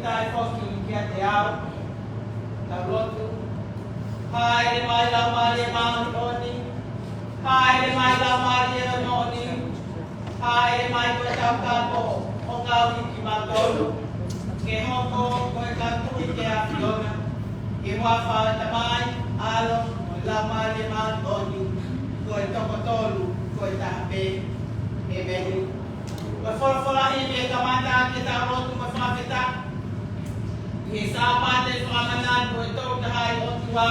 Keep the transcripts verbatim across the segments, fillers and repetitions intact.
Taʻe foki kiate au. Tau lotu. Hāʻele mai Laumālie Māʻoniʻoni. Hāʻele mai Laumālie Māʻoniʻoni. Hāʻele mai ko e tau kapo ʻo ngāue kiate kimautolu. Ke hoko ko e kau tui ki he ʻAfiona. ʻI he huafa ʻo e Tamai, ʻAlo, mo e Laumālie Māʻoniʻoni. Ko e toko tolu, ko e taha pē. ʻĒmeni. Ko e folofola ʻi he kamata ke tau lotu mo fakafetaʻi. ʻI he Sāpate fakamanatu ʻo e Tolu Tahaʻi ʻOtua,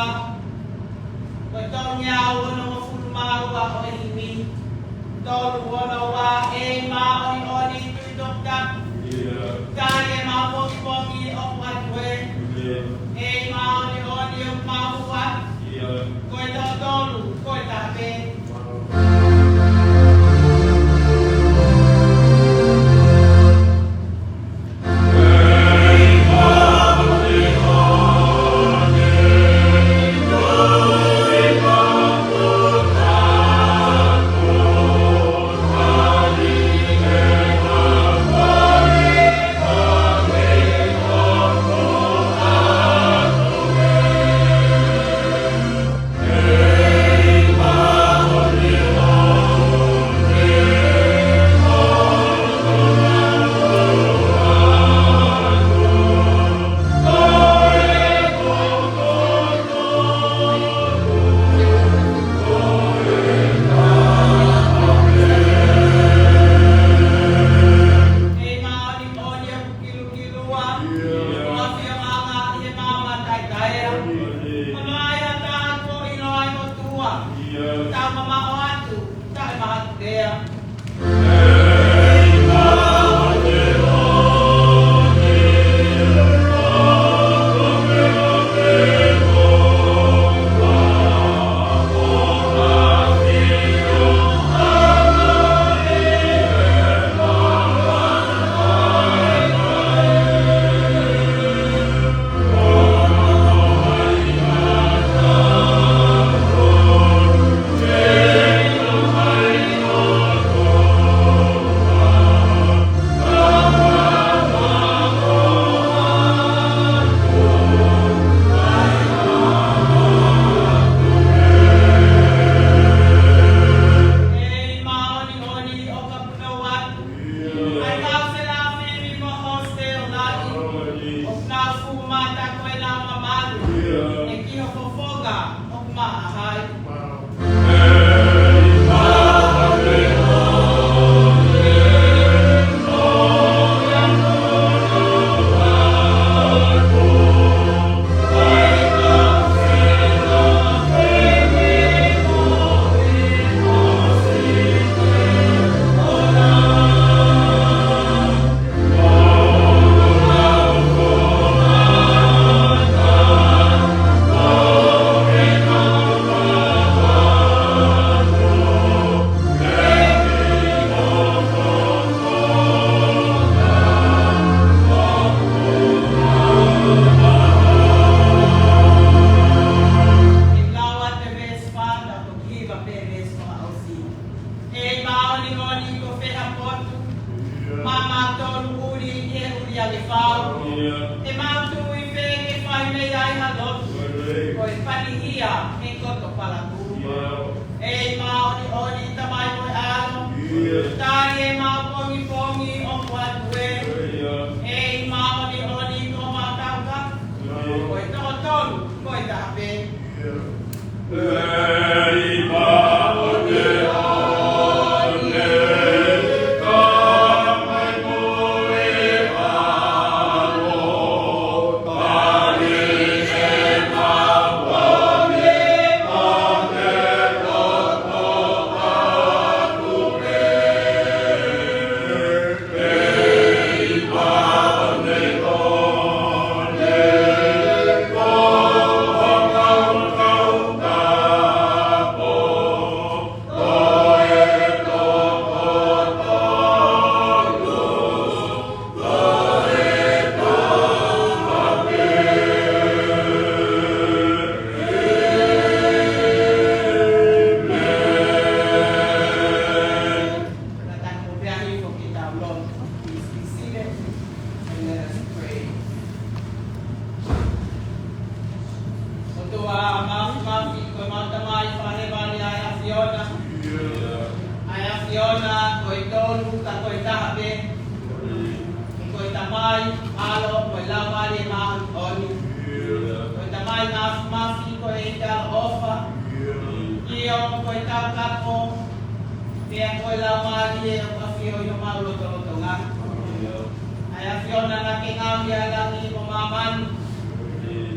ko e tolungeau onongofulu mā ua ʻo e himi, tolu ono ua, ʻEiki māʻoniʻoni, tui toputapu. Tali ʻemau pongipongi ʻoku ʻatu ē. ʻEiki māʻoniʻoni, ʻoku mau ʻoatu. Ko e toko tolu, ko e taha pē. Kilua, ʻa e ʻAfiona ʻi he maama taʻetaʻeʻaho. Hono ʻai ha taha kuo ʻiloa ʻe he ʻOtua. Tau mamaʻo atu, taʻe mahaki lea. ʻEiki māʻoniʻoni, ʻoka punou atu. ʻA e kau selafimi mo e hōsite ʻo langi. ʻOku nau fuʻu mata ko ʻenau mamalu. ʻEiki, ho fofonga ʻoku maʻa hai. Hiva pē veesi fakaʻosi. ʻEiki māʻoniʻoni, ko fē ha potu, maʻamautolu ʻuli ʻi he ʻuli ange fau. ʻE mau tui fē ke fai mei ai ha lotu, ko e pani ia he koto palaku. ʻEiki māʻoniʻoni, Tamai mo e ʻAlo, tali ʻemau pongipongi ʻoku ʻatu ē. ʻEiki māʻoniʻoni, ko homau taukapo, ko e toko tolu, ko e taha pē. Ko e tolu, ka ko e taha pē. Ko e Tamai, ʻAlo, ko e Laumālie Māʻoniʻoni. Ko e Tamai Māfimafi, ko e ʻEiki ʻaloʻofa. ʻIo, ko e Taukapo, pea ko e Laumālie ʻoku ʻafio ʻi homau lotolotonga. ʻA e ʻAfiona naʻa ke ngaohi ʻa e langi mo māmani.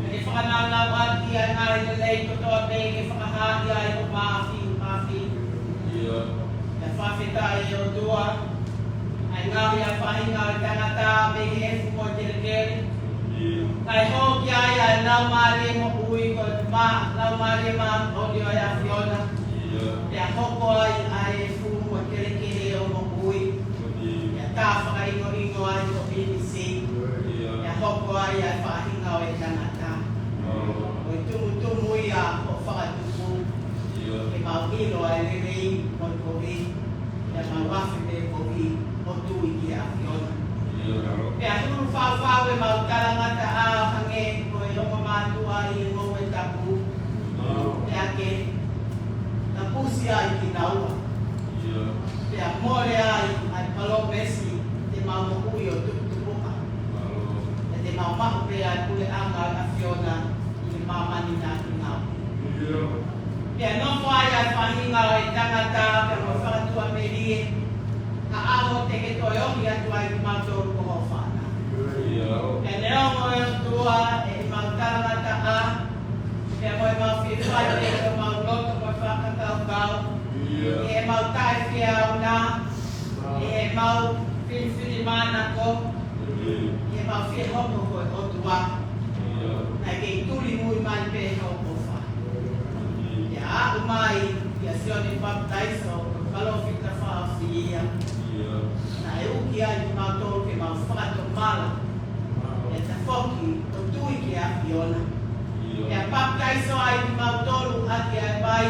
Naʻa ke fakanaunauʻaki ʻa e ngaahi lelei kotoa pē ke fakahā ʻi ai ho māfimafi. ʻIo. Pea fakafetaʻi ʻe ʻOtua, ʻa e ngaohi ʻa e faʻahinga ʻo e tangata mei he efu mo e kelekele. ʻIo. Kae hoko ai ʻa e Laumālie Moʻui ko e mā-, Laumālie Māʻoniʻoni ʻo e ʻAfiona. ʻIo. Pea hoko ai ʻa e efu mo e kelekele ʻo moʻui. Pea tā fakaʻingoʻingo ai ko Pinisi. Pea hoko ai ʻa e faʻahinga ʻo e tangata. Ko e tumutumu ia ʻo fakatupu. Ke mau ʻilo ʻa e lelei mo e kovi. Pea mau afe pē kovi ʻo tui ki he ʻAfiona. Pea hulu faufau ʻemau talangataʻa hangē ko e ongo mātuʻa ʻi he ngoue tapu. Pea ke tapusi ai kinaua. Pea mole ai ʻa e palōmesi te mau moʻui ʻo tuputupuʻa. Pea te mau maʻu pē ʻa e puleʻanga ʻo e ʻAfiona ʻi he māmani naʻa ke ngaohi. Pea nofo ai ʻa e faʻahinga ʻo e tangata pea mo e fakatuʻamelie, ha ʻaho te ke toe ohi atu ai kimautolu ko hoʻo fānau. Pea neongo ʻe ʻOtua ʻemau talangataʻa, pea mo ʻemau fiefia ʻi heʻemau loto mo e fakakaukau, ʻi heʻemau taʻefeʻauna, ʻi heʻemau filifilimānako, ʻi heʻemau fie hoko ko e ʻOtua. Naʻe kei tuli mui mai pē hoʻo ʻofa. Pea aʻu mai kia Sione Papitaiso, ko e palōfita fakaʻosi ia. Naʻe uki ai kimautolu ke mau fakatomala. Pea tafoki ʻo tui ki he ʻAfiona. Pea papitaiso ai kimautolu ʻaki ʻa e vai.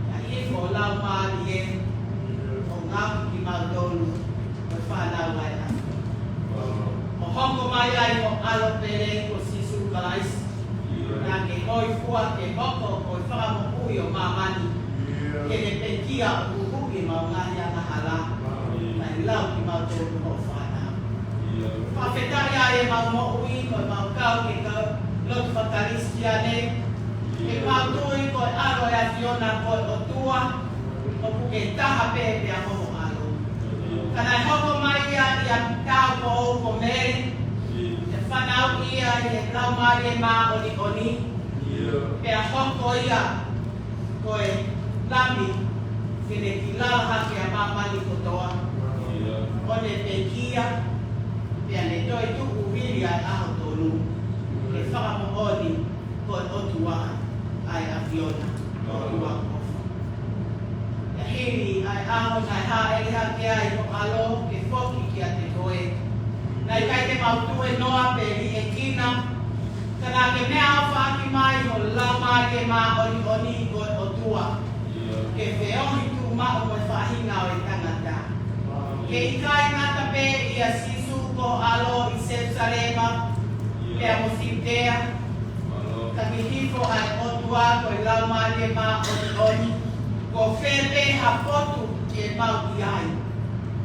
Pea hifo Laumālie ʻo ngaohi kimautolu ko e fānau ʻa e ʻAfiona. ʻO hoko mai ai ho ʻAlo pele ko Sīsū Kalaisi. Naʻa ke hōifua ke hoko ko e Fakamoʻui ʻo māmani. Ke ne pekia ʻo huhuʻi ʻemau ngaahi angahala. Kae lau kimautolu ko hoʻo fānau. Fakafetaʻi ʻa ʻemau moʻui, ko ʻemau kau ki he kau lotu fakakalisitiane. Ke mau tui ko e ʻAlo ʻo e ʻAfiona ko e ʻOtua, ʻoku ke taha pē pea mo ho ʻAlo. Ka naʻe hoko mai ia ʻi he taʻu ko ē ko Mele, ʻe fanauʻi ia ʻe he Laumālie Māʻoniʻoni, pea hoko ia ko e Lami, ke ne kilala hake ʻa māmani kotoa. ʻO ne pekia, pea ne toetuʻu hili ʻa e ʻaho tolu, ke fakamoʻoni ko e ʻOtua ʻa e ʻAfiona, ʻOtua ʻofa. Pea hili ʻa e ʻaho naʻe hāʻele hake ai ho ʻAlo ke foki kiate koe, naʻe ʻikai te mau tuēnoa pe liʻekina, ka naʻa ke meʻaʻofaʻaki mai ho Laumālie Māʻoniʻoni ko e ʻOtua, ke feohi tuʻumaʻu mo e faʻahinga ʻo e tangata. Ke ʻikai ngata pē ʻia Sīsū ko ho ʻAlo ʻi Selusalema, pea mo Siutea, ka ke hifo ʻa e ʻOtua ko e Laumālie Māʻoniʻoni, ko fē pē ha potu te mau ʻi ai,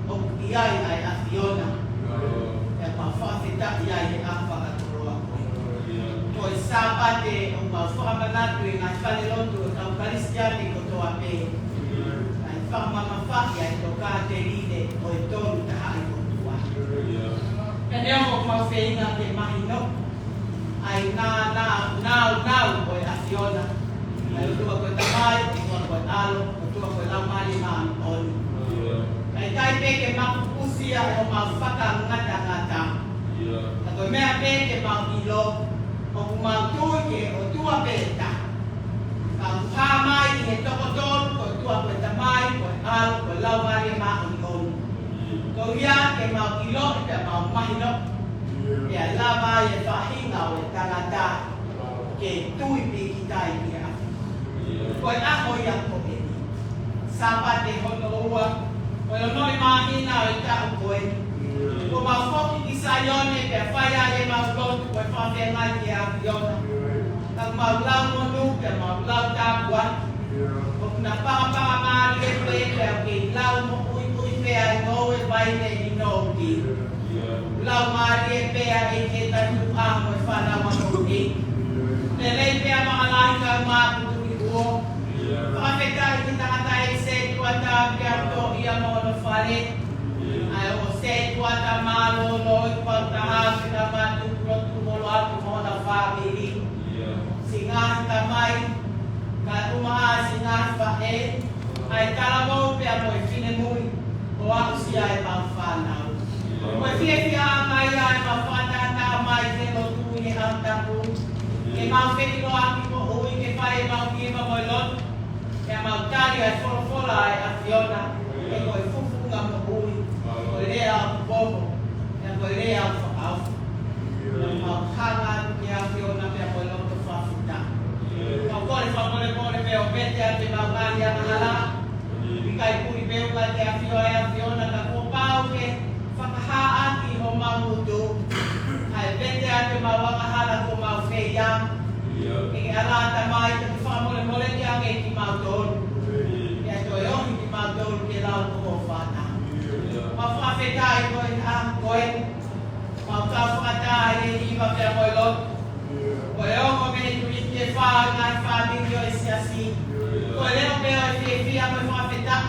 ʻoku ʻi ai ʻa e ʻAfiona. Pea mau fakafetaʻi ai he ʻaho fakakoloa ko eni. Ko e Sāpate ʻoku mau fakamanatu ʻi he ngaahi falelotu ʻo e kau Kalisitiane kotoa pē. Kae fakamamafaʻi ʻa e tokāteline ʻo e Tolu Tahaʻi ʻOtua. Pea neongo ʻoku mau feinga ke mahino ʻa e nāunau, nāunau ʻo e ʻAfiona. ʻA e ʻOtua ko e Tamai, ʻOtua ko e ʻAlo, ʻOtua ko e Laumālie Māʻoniʻoni. Kae ʻikai pē ke makupusi ʻa homau fakangatangata. Ka ko e meʻa pē ke mau ʻilo, ʻoku mau tui ki he ʻOtua pē ʻe taha. Ka ʻoku hā mai ʻi he toko tolu, ko e ʻOtua ko e Tamai, ko e ʻAlo, ko e Laumālie Māʻoniʻoni. Ko ia ke mau ʻiloʻi pea mau mahino, pea lava ai e faʻahinga ʻo e tangata ke tui pīkitai ki he ʻAfiona. Ko e ʻaho ia ko eni. Sāpate hono ua ʻo e onoʻi māhina ʻo e taʻu ko eni. Kuo mau foki ki Saione pea fai ai ʻemau lotu ko e fakafeangai ki he ʻAfiona. Ka mau lau monū pea mau lau tāpuaki. ʻOku na pangapanga mālie pē pea ʻoku kei lau moʻui ʻAi ne ʻi Nōki. Laumālie pea ʻEiki, tanu ʻa mo e fānau ʻa Nōki. Lelei pea mālōlō kae ʻumaʻā ʻa Tuʻi Kuo. Fakafetaʻi ki he tangataʻeiki sētuata pea mo hono fale. ʻA e ongo sētuata mālōlō ʻi Pautaha, pea mo e tuʻulotu holo atu mo hona fāmili. Siʻi ngaahi tamai, kae ʻumaʻā siʻi ngaahi faʻē, ʻa e talavou pea mo e finemui, ʻo aʻusia ʻemau fānau. Ko e fiefia mai ʻa ʻemau fakatātā mai ki he lotu ʻi he ʻaho tapu. Ke mau feʻiloaki moʻui, ke fai ʻemau hiva mo e lotu. Pea mau tali ʻa e folofola ʻa e ʻAfiona, he ko e fufunga moʻui, ko e lea ʻoku popo, pea ko e lea ʻoku fakaofo. Mau hanga atu ki he ʻAfiona pea mo e loto fakafetaʻi. Mau kole fakamolemole pea ʻo vete atu ʻemau ngaahi angahala. ʻIkai puli pē ʻa e ʻAfio ʻa e ʻAfiona, ka kuo pau ke fakahā ʻaki homau ngutu ʻa e vete atu ʻemau angahala kuo mau fai. Ke ke ala Tamai, ke ke fakamolemoleʻi ange kimautolu. Pea toe ohi kimautolu ki he lau ʻo ho fānau. Mau fakafetaʻi ko e ʻaho ko ē. Mau kau fakataha ʻi he hiva pea mo e lotu. Ko e ongo mei he Tuʻi ʻe fā ʻo e ngaahi fāmili ʻo e siasi. Ko e leʻo pē ʻo e fiefia mo e fakafetaʻi.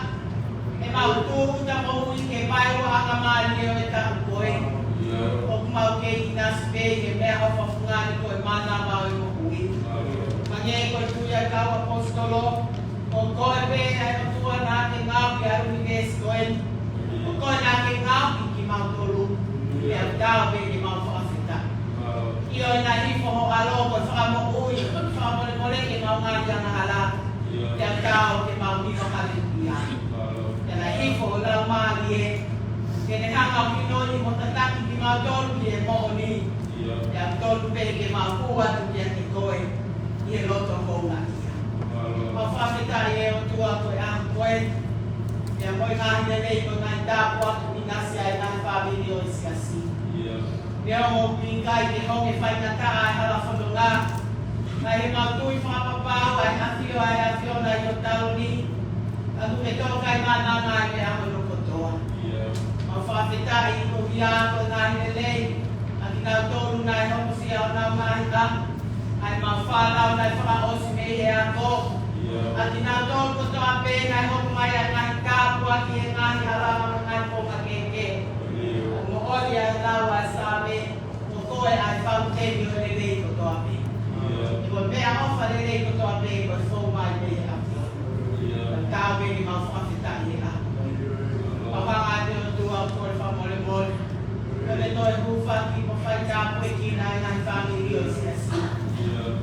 ʻEmau tūʻuta moʻui ke maʻu ʻa e anga mālie ʻo e taʻu ko ē. ʻOku mau kei ʻinasi pē ʻi he meʻaʻofa fungani ko e mānava ʻo e moʻui. Hangē ko e tuʻi ʻa e kau ʻaposetolo, ko koe pē ʻa e ʻOtua naʻa ke ngaohi ʻa e ʻunivēsi ko eni. Ko koe naʻa ke ngaohi kimautolu. Pea ʻoku taau pē ke mau fakafetaʻi. ʻIo, naʻe hifo ho ʻAlo ko e Fakamoʻui, fakamolemoleʻi ʻemau ngaahi angahala. Pea ʻoku taau ke mau hiva haleluia. Pea naʻe hifo ho Laumālie, ke ne hanga ʻo kinoʻi mo tataki kimautolu ki he moʻoni. Pea ʻoku tonu pē ke mau hū atu kiate koe ʻi he loto houngaʻia. Mau fakafetaʻi ʻe ʻOtua ko e ʻaho ko ē. Pea mo e ngaahi lelei mo e ngaahi tāpuaki kuo ʻinasi ai ʻa e ngaahi fāmili ʻo e siasi. Neongo ʻoku ʻikai ke honge faingataʻa ʻa e hala fononga, ka ʻi heʻemau tui fakapapau ʻa e ʻafio ʻa e ʻAfiona ʻi ho taloni, ka kuo ke tokaimaʻananga ʻi he ʻaho kotoa. Mau fakafetaʻi koeʻuhi ko e ngaahi lelei ʻa kinautolu naʻe hokosia honau ngaahi ʻaho, ʻa ʻemau fānau naʻe fakaʻosi mei he ako, ʻa kinautolu kotoa pē naʻe hoko mai ʻa e ngaahi tāpuaki ʻi he ngaahi hala mo e ngaahi konga kehekehe. Moʻoni ʻa e lau ʻa e Saame, ko koe ʻa e faʻiteni ʻo e lelei kotoa pē. Ko e meʻaʻofa lelei kotoa pē kuo fou mai mei he ʻAfiona. Pea ʻoku taau pē ke mau fakafetaʻi he ʻaho ko ē. Pea hanga atu ʻOtua ʻo kole fakamolemole. Ko e toe hūfaki mo faitāpuekina ʻa e ngaahi fāmili ʻo e siasi.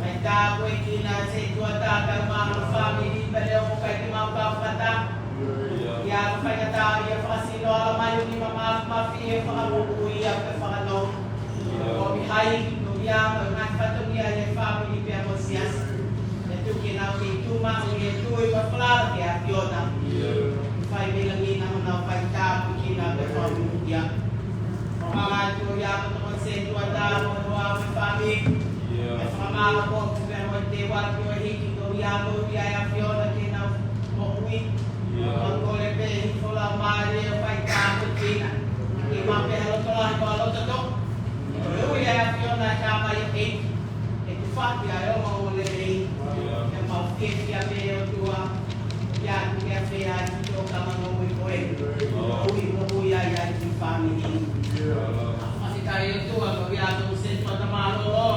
Faitāpuekina ʻa e sētuata kae ʻumaʻā hono fāmili, pea neongo ʻoku ʻikai ke mau kau fakataha. ʻIo, ka faingataʻaʻia, fakasino ʻa e ʻAlo mai ʻo e nima mafimafi, ʻe fakamoʻui ia pea fakanonga. ʻOmi hai, ʻomi ʻa e ngaahi fatongia ʻi he fāmili pea mo e siasi. ʻE tuku ke nau kei tuʻu maʻu ʻi he tui mo e falala ki he ʻAfiona. Fai mei langi na honau faitāpuekina pea fakamoʻui ia. Mau hanga atu ʻOtua ko e sētuata mo e hoa mo e fāmili. ʻE fakamālō atu pea mo e teuaki ʻo e hiki ko ia ko ia ʻa e ʻAfiona ke nau moʻui. Mau kole pē ʻi ho Laumālie ʻo faitāpuekina. Ke mau pehē ʻa e loto lahi mo e loto toʻa. Ko e ui ʻa e ʻAfiona ʻa e Tamai ʻEiki. ʻE tufaki ʻa e ongoongo lelei. Ke mau fiefia pē ʻOtua. ʻIa atu ke afea ai ki tō kama ngomui ko ē. Ui moʻui ai ai ki fāmili. Fakafetaʻi ʻOtua koeʻuhi ko e sētuata mālōlō.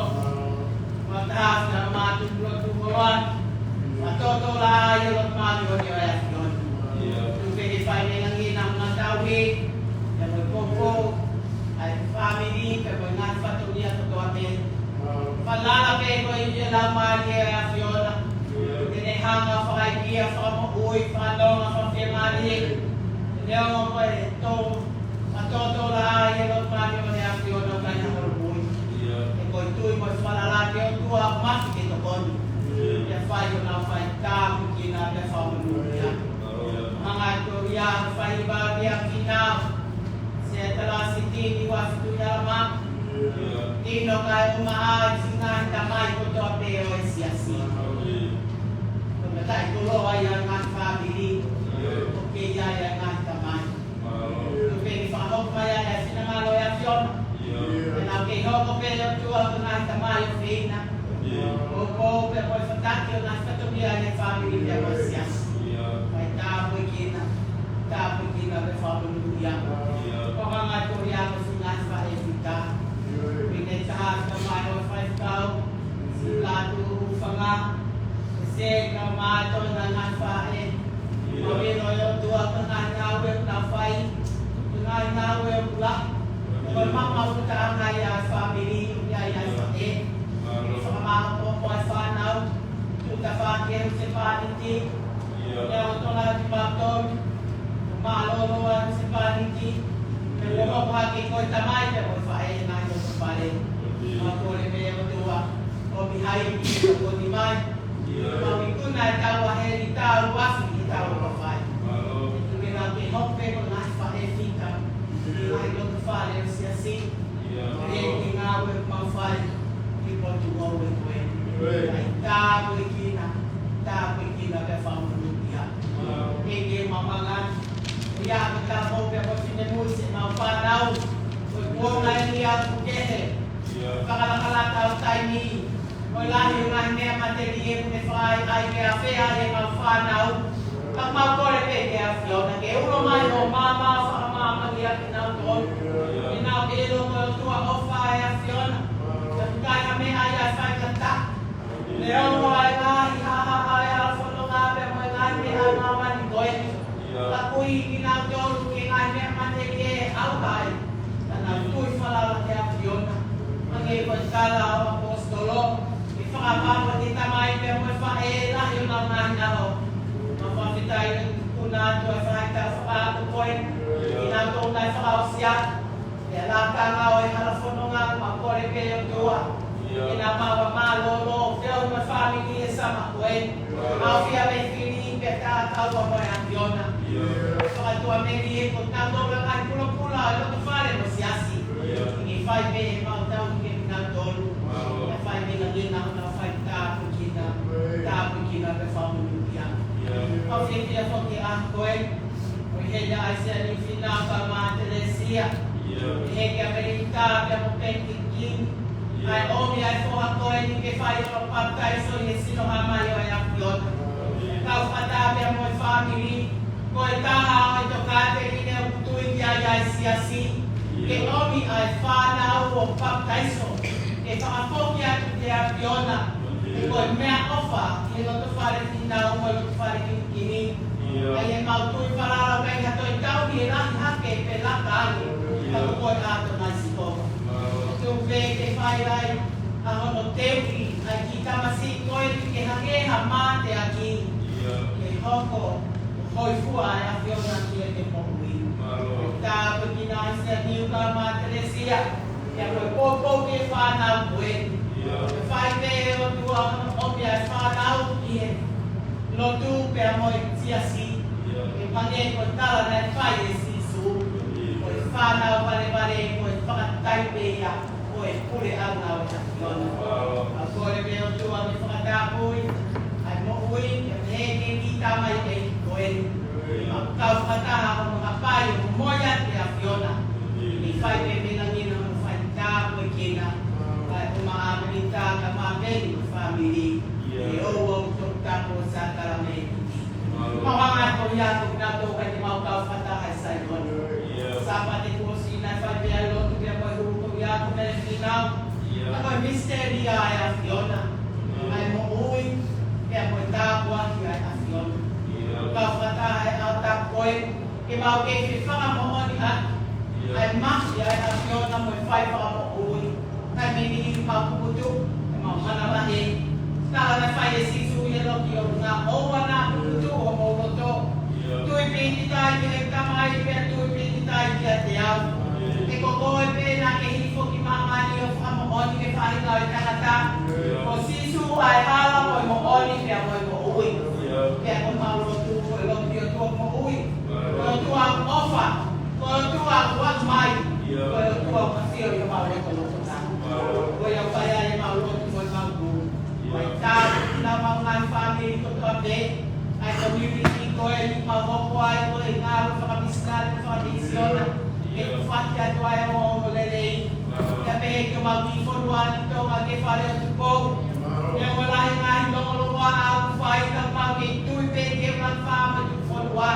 Fakataha ʻa e mātuʻa tuʻulotu holo atu. Fakatōtō lahi ʻa e loto māʻoniʻoni ʻo e ʻAfiona. Tuku ke fai mei langi na honau tauhi. Pea mo e poupou ʻa e fāmili, pea mo e ngaahi fatongia kotoa pē. Falala pē koe ʻi he Laumālie ʻo e ʻAfiona. Ke ne hanga ʻo fakaivia, fakamoʻui, fakanonga, fakafiemālie. Neongo ko e tō, fakatōtō lahi ʻa e loto māʻoniʻoni ʻo e ʻAfiona ʻoku ʻikai ha holomui. He ko e tui mo e falala ki he ʻOtua ʻoku mafi ke tokoni. Pea fai honau faitāpuekina pea fakamonūʻia. Hanga atu ʻOtua ʻo fai vāvia kina. Sea Talasi Tini Uafitu Yalama. Tino kae ʻumaʻā siʻi ngaahi tamai kotoa pē ʻo e siasi. Ko e mataʻikoloa ia ʻa e ngaahi fāmili. ʻOku kei ʻi ai ʻa e ngaahi tamai. Tuku ke Pea ʻOtua ko e ngaahi tamai ʻofeina. ʻIo. ʻOku ou pea mo e fataki ʻo e ngaahi fatongia ʻa e fāmili pea mo e siasi. ʻIo. Fai tāpuekina, tāpuekina pea fakamonūʻia. ʻIo. Ko e ngaahi ko ia ko e ngaahi faʻē fita. ʻIo. Pea ne taha tamai ʻo e faifekau, Sila Tuʻufanga. Sē ka mātou na ngaahi faʻē. ʻIo. Ko e meʻa ʻo e ʻOtua ko e ngaahi ngāue ʻoku nau fai. Ko e ngaahi ngāue ʻoku lahi. Ko e maʻumaʻutaʻanga ia ʻa e fāmili, ʻoku ʻi ai ʻa e faʻē. Fakamāʻopoʻopo ʻa e fānau. Tuʻu tafaʻaki ʻa e husepāniti. Pea ʻoku tokanga kimautolu. Mālōlō ʻa e husepāniti. Pea ʻoku hoko hake ko e tamai pea mo e faʻē ʻi he ngaahi loto fale. Mau kole pē ʻOtua. ʻOmi hai ki he tokoni mai. Mau ikuna ʻetau ʻaho ni, tau afi ki he tau ʻaho fai. Tuku ke nau kei hoko pē ko e ngaahi faʻē fita ʻi he ngaahi loto fale ʻo e siasi. ʻIo. He ki he ngāue ʻoku mau fai ki he potu ʻoʻou ko ē. ʻIo. Fai tāpuekina, tāpuekina pea fakamonūʻia. ʻIo. He ke mamanga. ʻIo, ko e tau pea ko e finemui siʻemau fānau. Ko e kuonga eni ʻoku kehe. ʻIo. Fakalakalaka ʻo e taimi. Ko e lahi ʻo e ngaahi meʻa matelie ʻoku ne fai ai ke afea ʻemau fānau. Ka mau kole pē ki he ʻAfiona ke ulo mai ʻo maama fakamāmani ʻa kinautolu. Ke nau ʻilo ko e ʻOtua ʻofa ʻa e ʻAfiona. Ka ʻikai ha meʻa ia ʻe fai ka ta. Neongo ʻa e ngaahi haʻahaʻa ʻa e hala fononga pea mo e ngaahi meʻa ʻa māmani ko eni. Ka ʻoku ʻi ai kinautolu ki he ngaahi meʻa matelie ʻe ʻauha ai. Ka nau tui falala ki he ʻAfiona. Hangē ko e tala ʻa e ʻaposetolo, ke fakapapau ʻe he tamai pea mo e faʻē lahi ʻo ʻenau ngaahi ʻaho. Mau fakafetaʻi ʻoku ʻi ai ʻa e faʻahinga fakaako ko ē. Kinautolu naʻe fakaʻosi atu. Pea lakanga ʻo e hala fononga, mau kole pē ʻOtua. ʻIo. Ke nau maʻu ʻa e mālōlō, feohi mo e fāmili ʻa e sāmako ē. ʻIo. Mau fie mei fili, pea tā kaua mo e ʻAfiona. ʻIo. Fakatuʻa mei he ko e tau tau langa ʻi he pulopula ʻo e loto fale mo e siasi. ʻIo. Ke fai pē ʻemau tau ke kinautolu. ʻIo. Ke fai mei he ngina, ke fai tāpuekina. ʻIo. Tāpuekina pea fakamonūʻia. ʻIo. Mau fiefia foki ʻa ko ē. Ko e hei ʻa ʻAisea Niufinau ka Mātelesia. ʻIo. He ke Amelika pea mo Peki King. ʻIo. ʻA e ʻomi ʻa e foha ko eni ke fai ʻo papitaiso ʻi he sino hā mai ʻo e ʻAfiona. ʻIo. Kau fakataha pea mo e fāmili. Ko e taha ʻo e tokāteline ʻoku tui ki ai ʻa e siasi. ʻIo. Ke ʻomi ʻa e fānau ʻo papitaiso. Ke fakafoki atu ki he ʻAfiona. Ko e meʻaʻofa ʻi he loto fale finau mo e loto fale kinikini. ʻIo. ʻA ia ʻemau tui falala ʻoku ʻikai ha toe tauhi ʻe lahi hake pe laka ange. ʻIo. Ka ko koe ʻa e ʻAfiona Sihova. ʻIo. Tuku pē ke fai ai ʻa hono teuʻi ʻa e kiʻi tamasiʻi ko eni ke hangē ha mateaki. ʻIo. Ke hoko ʻo hōifua ʻa e ʻAfiona ki heʻene moʻui. ʻIo. Tāpuekina ʻAisea Niu ka Mātelesia. Pea ko e poupou ki he fānau ko ē. ʻIo. Ke fai pē ʻe ʻOtua hono ʻomi ʻa e fānau ki he lotu pea mo e siasi. ʻIo. Ke hangē ko e tala naʻe fai ʻe Sīsū. ʻIo. Ko e fānau valevale, ko e fakatai pē ia ʻo e puleʻanga ʻo e ʻAfiona. ʻIo. Mau kole pē ʻOtua ke fakatapui ʻa e moʻui, ke pehē ki he kiʻi tamai ko eni. ʻIo. Mau kau fakataha ʻo hapai ʻo moʻui atu ʻi he ʻAfiona. ʻIo. Ke fai pē meʻa ni naʻa mo fai tāpuekina. Kae ʻumaʻā ʻa Melita ka Māmeni mo e fāmili. ʻIo. ʻE ʻoua ʻo toʻutako ʻo sākalamēniti. ʻIo. Mau hanga ko ia ko kinautolu ʻoku ʻikai te mau kau fakataha ʻi Saione. ʻIo. Sāpate kuo ʻosi naʻe fai pē ʻa e lotu pea mo e hū ko ia ko Melefinau. ʻIo. Ka ko e misiteli ʻa e ʻAfiona. ʻIo. ʻA e moʻui, pea mo e tāpuaki ʻa e ʻAfiona. ʻIo. Kau fakataha ʻi he ʻaho ko ē, ke mau kei fefakamoʻoni atu. ʻIo. ʻA e mafi ʻa e ʻAfiona mo e fai fakamoʻui. Kae mei he mau kuputu, ke mau manavahē. Tala naʻe fai ʻe Sīsū ʻi he loki ʻo ngā ʻoua naʻa kuputu ʻo mou loto. ʻIo. Tui pīkitai ki he Tamai, pea tui pīkitai kiate au. ʻIo. He ko koe pē naʻa ke hifo ki māmani ʻo fakamoʻoni ki he faʻahinga ʻo e tangata. ʻIo. Ko Sīsū ʻa e hala mo e moʻoni pea mo e moʻui. ʻIo. Pea ko ʻemau lotu, ko e lotu ʻi he ʻOtua moʻui. Ko e ʻOtua ʻofa, ko e ʻOtua ʻoku ʻomai, ʻio, ko e ʻOtua ʻoku ʻafio ʻi homau lotolotonga. ʻIo. Ko ia ʻoku fai ai ʻemau lotu mo ʻemau hū. ʻIo. Fai tāpuekina homau ngaahi fāmili kotoa pē, ʻa e community ko ē ʻoku mau hoko ai, ko e ngāue fakamisinale, fakamisiona, ke, ʻio, tufaki atu ai ʻa e ongoongolelei. ʻIo. Pea pehē ki homau Ki fonua ni Tonga ke fale ʻo Tupou. Neongo e lahi e ngaahi lōloa ʻoku fai, ka mau kei tui pē ke maʻu fā mo e tuʻu fonua.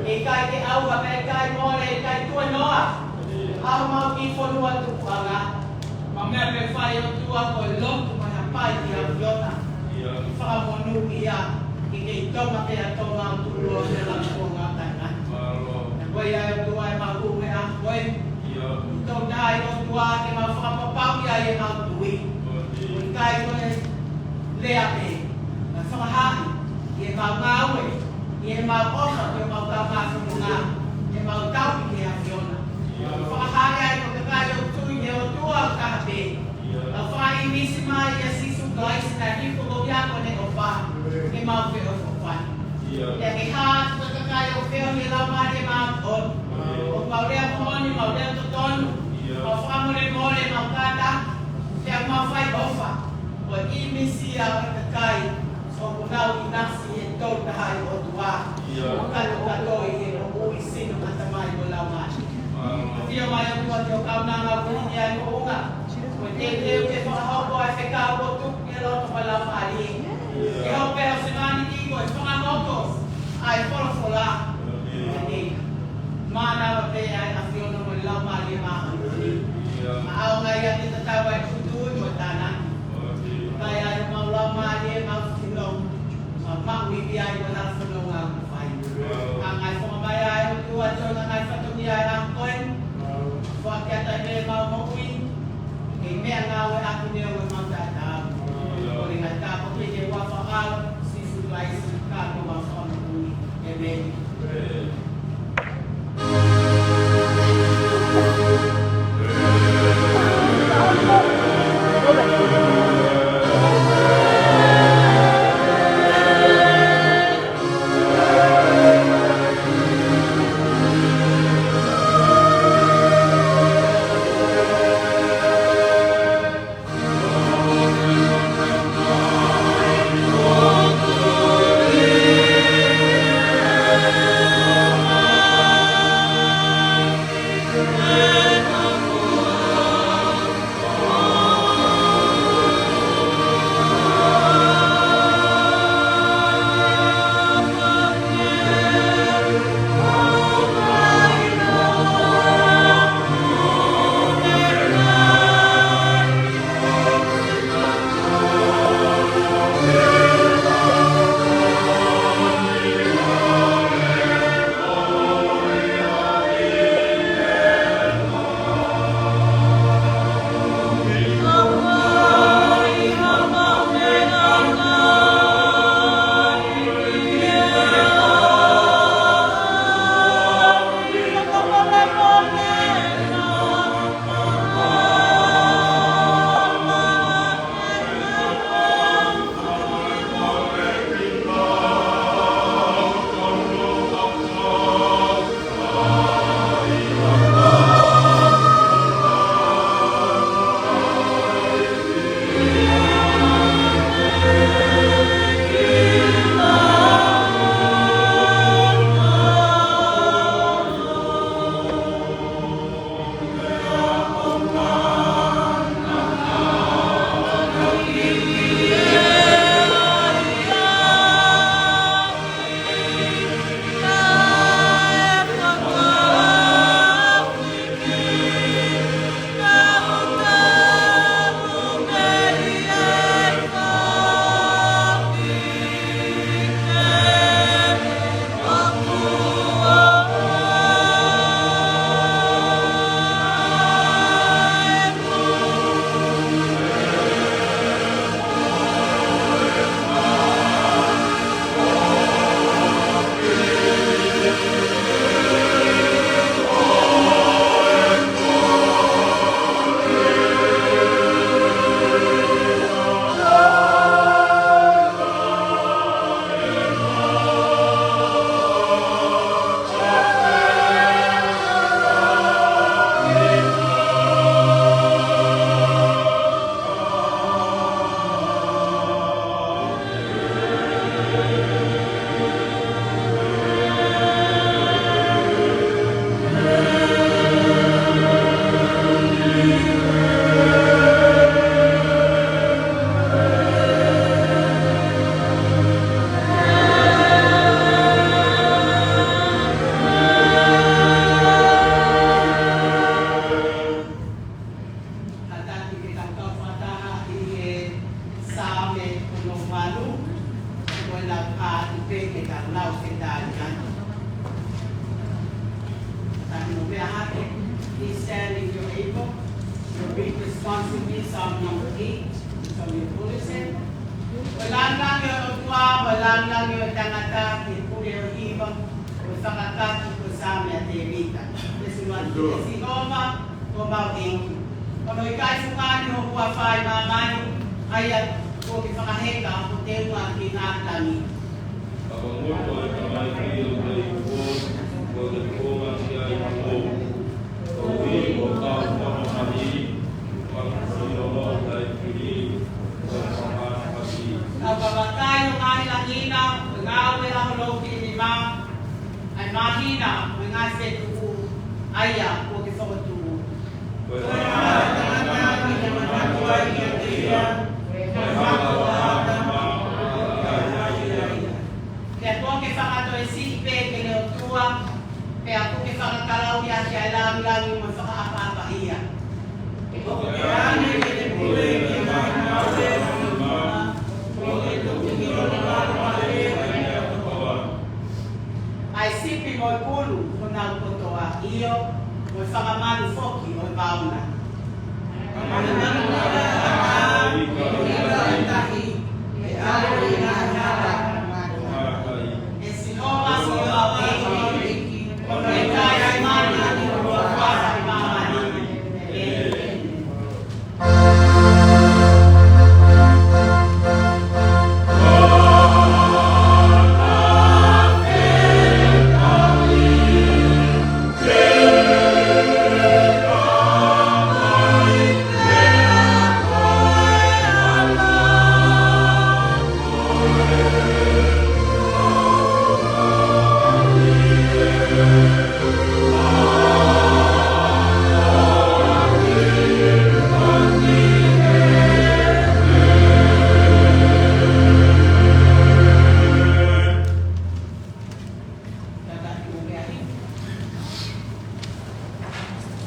ʻIkai ke ʻauha, ʻikai mole, ʻikai tuenoa ʻa homau kiʻi fonua tupuʻanga. Mau meʻa pē fai ʻOtua ko e lotu mo e hapai ki he ʻAfiona. Fakamonūʻia ke kei Tonga pē ʻa Tonga ʻo tuʻu ʻo ne la kuonga tainga. Ko ia ʻOtua ʻemau hū he ʻaho ko eni. Tau taha ʻOtua ke mau fakapapauʻi ai ʻemau tui. ʻIkai ko e lea pē, ka fakahā ʻi heʻemau ngāue, ʻi heʻemau ʻofa ki homau kaungā fononga, ʻemau tauhi ki he ʻAfiona. Fakahā ai ko e kakai ʻoku tui ki he ʻOtua ʻoku taha pē. Tau fakaʻīmisi mai ʻia Sīsū Kalaisi naʻe hifo ko ia ko ʻene ʻofa, ke mau feʻofoʻofani. Pea ke hā atu ko e kakai ʻoku feohi ʻe he Laumālie Māʻoniʻoni. ʻOku mau lea moʻoni, mau lea totonu, mau fakamolemole, mau kātaki, pea mau fai ʻofa. Ko e ʻīmisi ia ʻo e kakai ʻoku nau ʻinasi he Tolu Tahaʻi ʻOtua. Kakato ʻi he moʻui sino, ʻatamai mo e laumālie. ʻAfio mai ʻOtua ki ho kaunanga ʻoku ʻi ai e moʻunga. Ko e teuteu ke fakahoko ʻa e fekau ʻoku tuku ki loto ʻo e Laumālie. Ke hoko pē ʻa e semāniti ko e fakahoko ʻa e folofola. Mānava pē ʻa e ʻAfiona mo e Laumālie Māʻoniʻoni. ʻAonga ia ke tatau ai e tui mo e tānaki. Kae ʻai homau laumālie, mau fino, mau maʻu ivi ai mo e hala fononga ʻoku fai. Hanga ʻe he fononga mai ʻa e ʻOtua ʻo e ngaahi fatongia ʻa e ʻaho ko eni. Foaki atu ai pē ʻemau moʻui, ke meʻangāue ʻaki neongo ʻemau taʻetaau. Ko e ngaahi tāpuaki ni ʻi he huafa ʻo Sīsū Kalaisi ko homau Fakamoʻui. ʻĒmeni. Please stand if you're able. You'll read responsibly Psalm number eight from your bulletin. Ko e lāngilangi ʻo e ʻOtua, ko e lāngilangi ʻo e tangata, ki he pule ʻo e hiva, ko e fakakakato ko e Saame ʻa Tēvita. Veesi ua: ʻE Sihova, ko homau ʻEiki, ʻoku ʻikai fungani ho huafa ʻi māmani, ʻa ia kuo ke fakaheka ho teunga ki he ngaahi langi. Tau ka vakai ʻo ngaahi langi na, ko e ngāue ʻa ho loki nima, ʻa e māhina, ko e ngaahi fetuʻu, ʻa ia kuo ke fokotuʻu. Pea kuo ke fakatoesiʻi pē ke ne ʻOtua, pea kuo ke fakakalaui ʻaki ʻa e lāngilangi mo e fakaʻapaʻapa ia. ʻA e sipi mo e pulu honau kotoa, ʻio, mo e fanga manu foki ʻo e vao na. ʻE Sihova, ko homau ʻEiki, ʻoku ʻikai fungani ho huafa ʻi māmani. ʻĒmeni.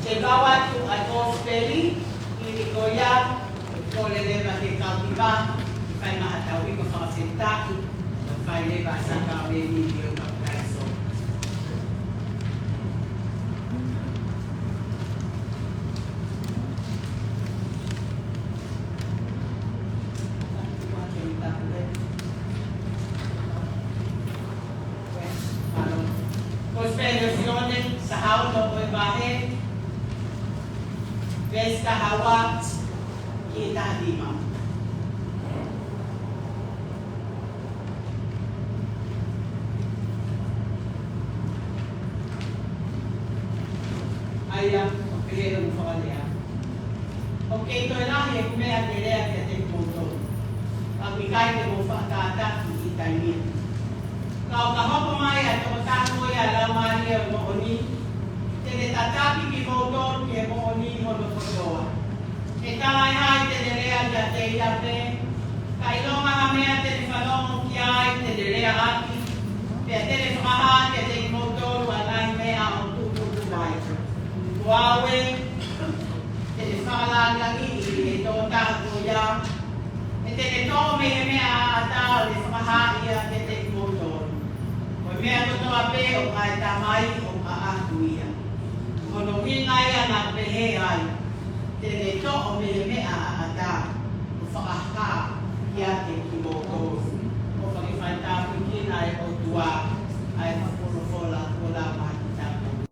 Te u lau atu ʻa e kosipeli, ʻi he ko ia, ʻe kole leva ke kau ki ai, fai mai ha tau ika fakafetaʻi, fai leva ʻa e sākalamēniti ʻo e papitaiso. Kosipeli ʻa Sione, taha ono ʻo e vahe, veesi taha ua ki he taha nima. ʻA ia, ʻoku pehē hono fakalea: ʻOku kei toe lahi ʻeku meʻa ke lea kiate kimoutolu, ka ʻoku ʻikai te mou faʻa kātaki ʻi he taimi ni. Ka ʻo ka hoko mai ʻa e tokotaha ko ia ʻa e Laumālie ʻo e Moʻoni, te ne tataki kimoutolu ki he moʻoni hono kotoa. ʻE talaʻehai te ne lea kiate ia pē, ka ʻilonga ha meʻa te ne fanongo ki ai te ne lea ʻaki, pea te ne fakahā kiate kimoutolu ʻa e ngaahi meʻa ʻoku tuʻutuʻuni mai. Ko au ē, te ne fakalāngilangiʻi ʻe he tokotaha ko ia, ʻe te ne toʻo mei he meʻa ʻaʻata ʻo ne fakahā ia kiate kimoutolu. Ko e meʻa kotoa pē ʻoku ʻa e Tamai ʻoku ʻaʻaku ia. Ko hono ʻuhinga ia naʻa ku pehē ai, te ne toʻo mei he meʻa ʻaʻata ʻo fakahā kiate kimoutolu. ʻOfa ke fai tāpuekina ʻe he ʻOtua ʻa e folofola kuo lau maʻatautolu.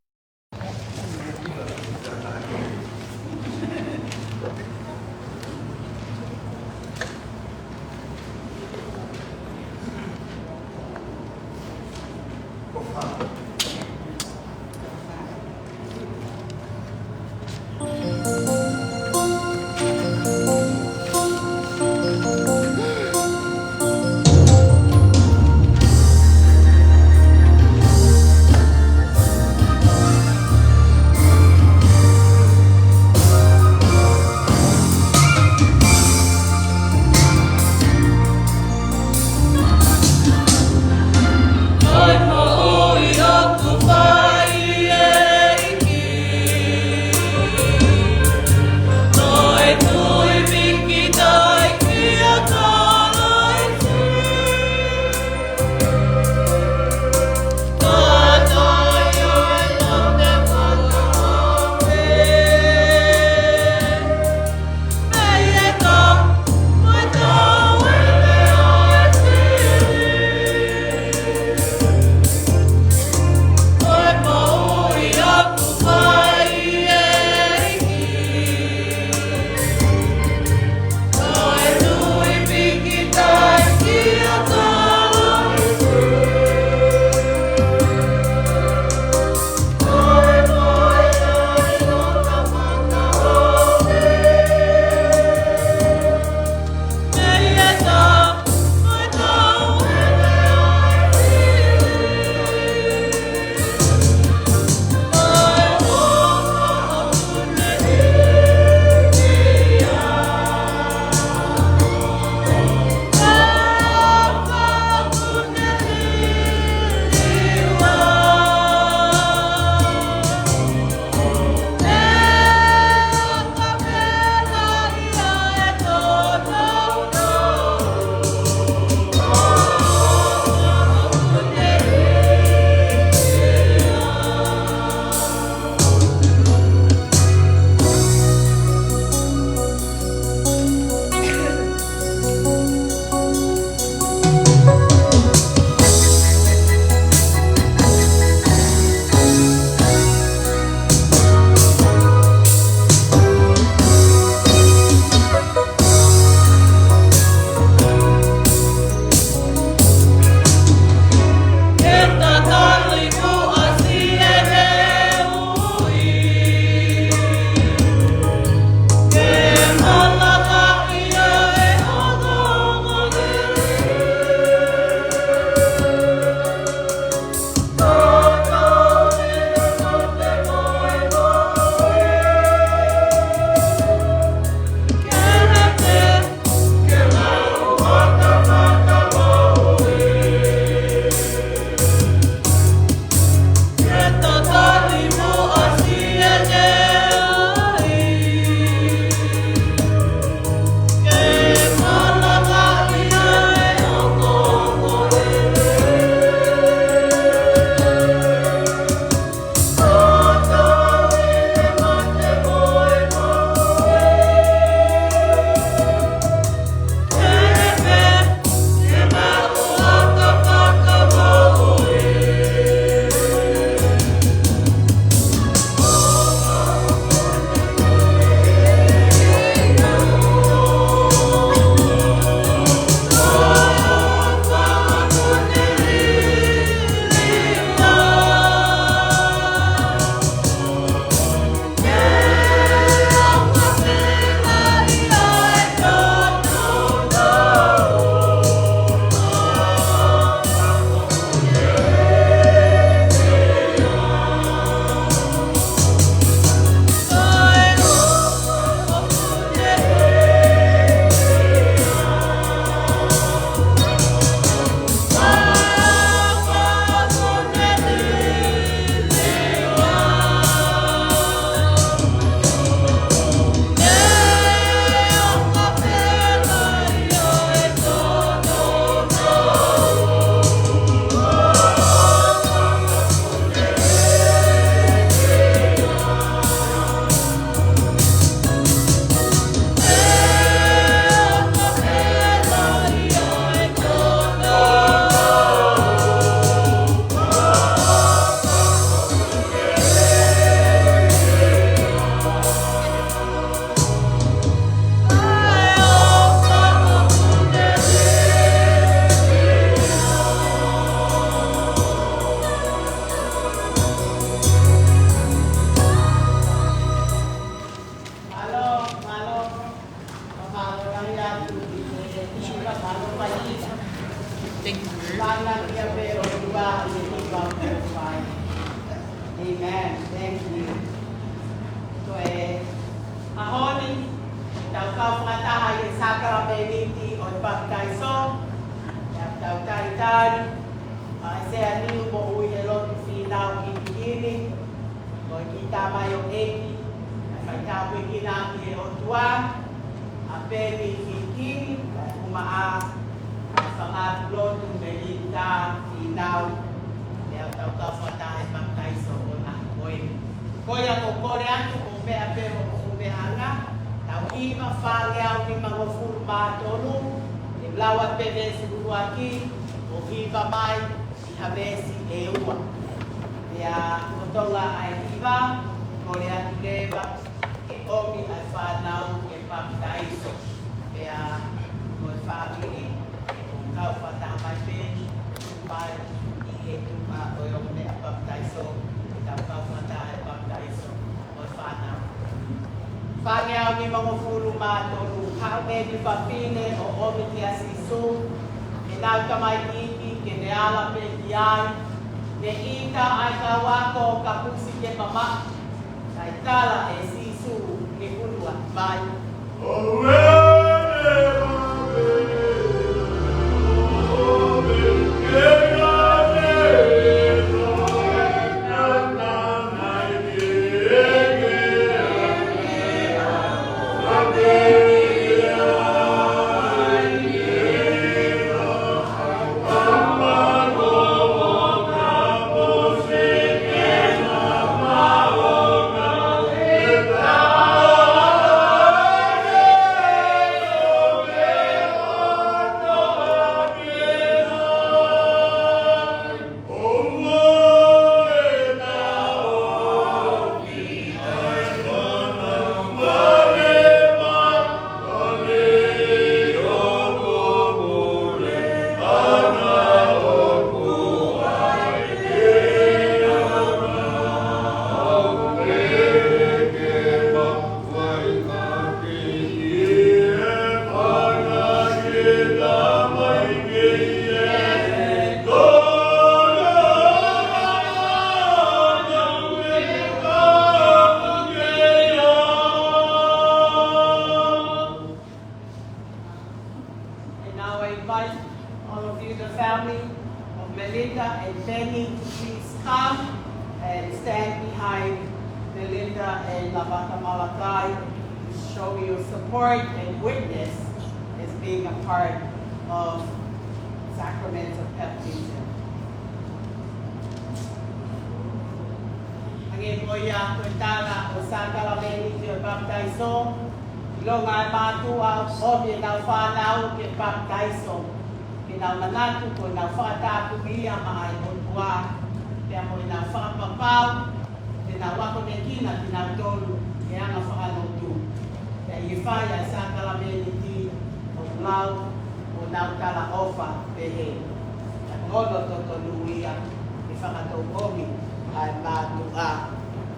ʻEiki, ʻa e fai tāpuekina ki he ʻOtua, ʻa Peni Kiki, ʻa e Kumaʻa, ʻa e Fanga Lotu Melinita Fīnau, ʻe au tau kau fakataha he papitaiso ʻo na ko eni. Ko ia ko kole atu ko meʻa pē mo ko meʻa anga, tau hiva fāngeau nimangofulu mā tolu, ʻe lau atu pē veesi ʻuluaki, ʻo hiva mai, ʻi ha veesi ʻe ua. Pea ko Tonga ʻa e hiva, kole atu leva ke ʻomi ʻa e fānau ke papitaiso. Pea mo e fāmili, ʻe kau fakataha mai pē, mai ʻi he tuʻa ʻo e ongo meʻa papitaiso, ke tau kau fakataha he papitaiso. Fāngeau nimangofulu mā tolu, haʻu ʻeni fafine ʻo ʻomi kia Sīsū, ʻenau tamaiki ke ne ala pē ki ai, ne ʻita ʻa e kau ako kapusi ke mamaʻo, kae tala ʻe Sīsū ke ʻunu atu mai. And now I invite all of you, the family of Melinda and Benny, to please come and stand behind Melinda and Lavaka Malakai to show your support and witness as being a part of sacrament of baptism. Hangē ko ia ko e tala ʻo e sākalamēniti ʻo e papitaiso, ʻilonga e mātuʻa ʻoku ʻomi ʻenau fānau ke papitaiso, ke nau manatu ko ʻenau fakatapui ia maʻa e ʻOtua, pea mo ʻenau fakapapau, te nau akonekina kinautolu ʻe he anga fakalotu. Pea ʻi he fai ʻa e sākalamēniti ʻoku lau ʻo nau talaʻofa pehē. Ka ko hono totonu ia ke fakatauʻomi ʻa e mātuʻa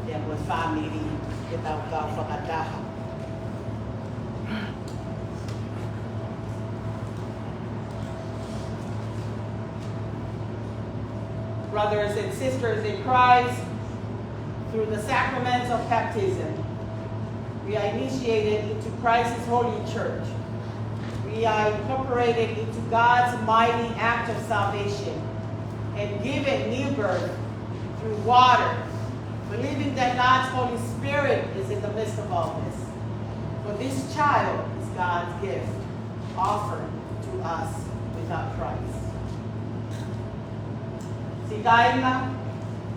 pea mo e fāmili ke tau kau fakataha. Brothers and sisters in Christ, through the sacrament of baptism, we are initiated into Christ's holy church. We are incorporated into God's mighty act of salvation and given new birth through water, believing that God's Holy Spirit is in the midst of all this. For this child is God's gift, offered to us without price. Siʻi kāinga,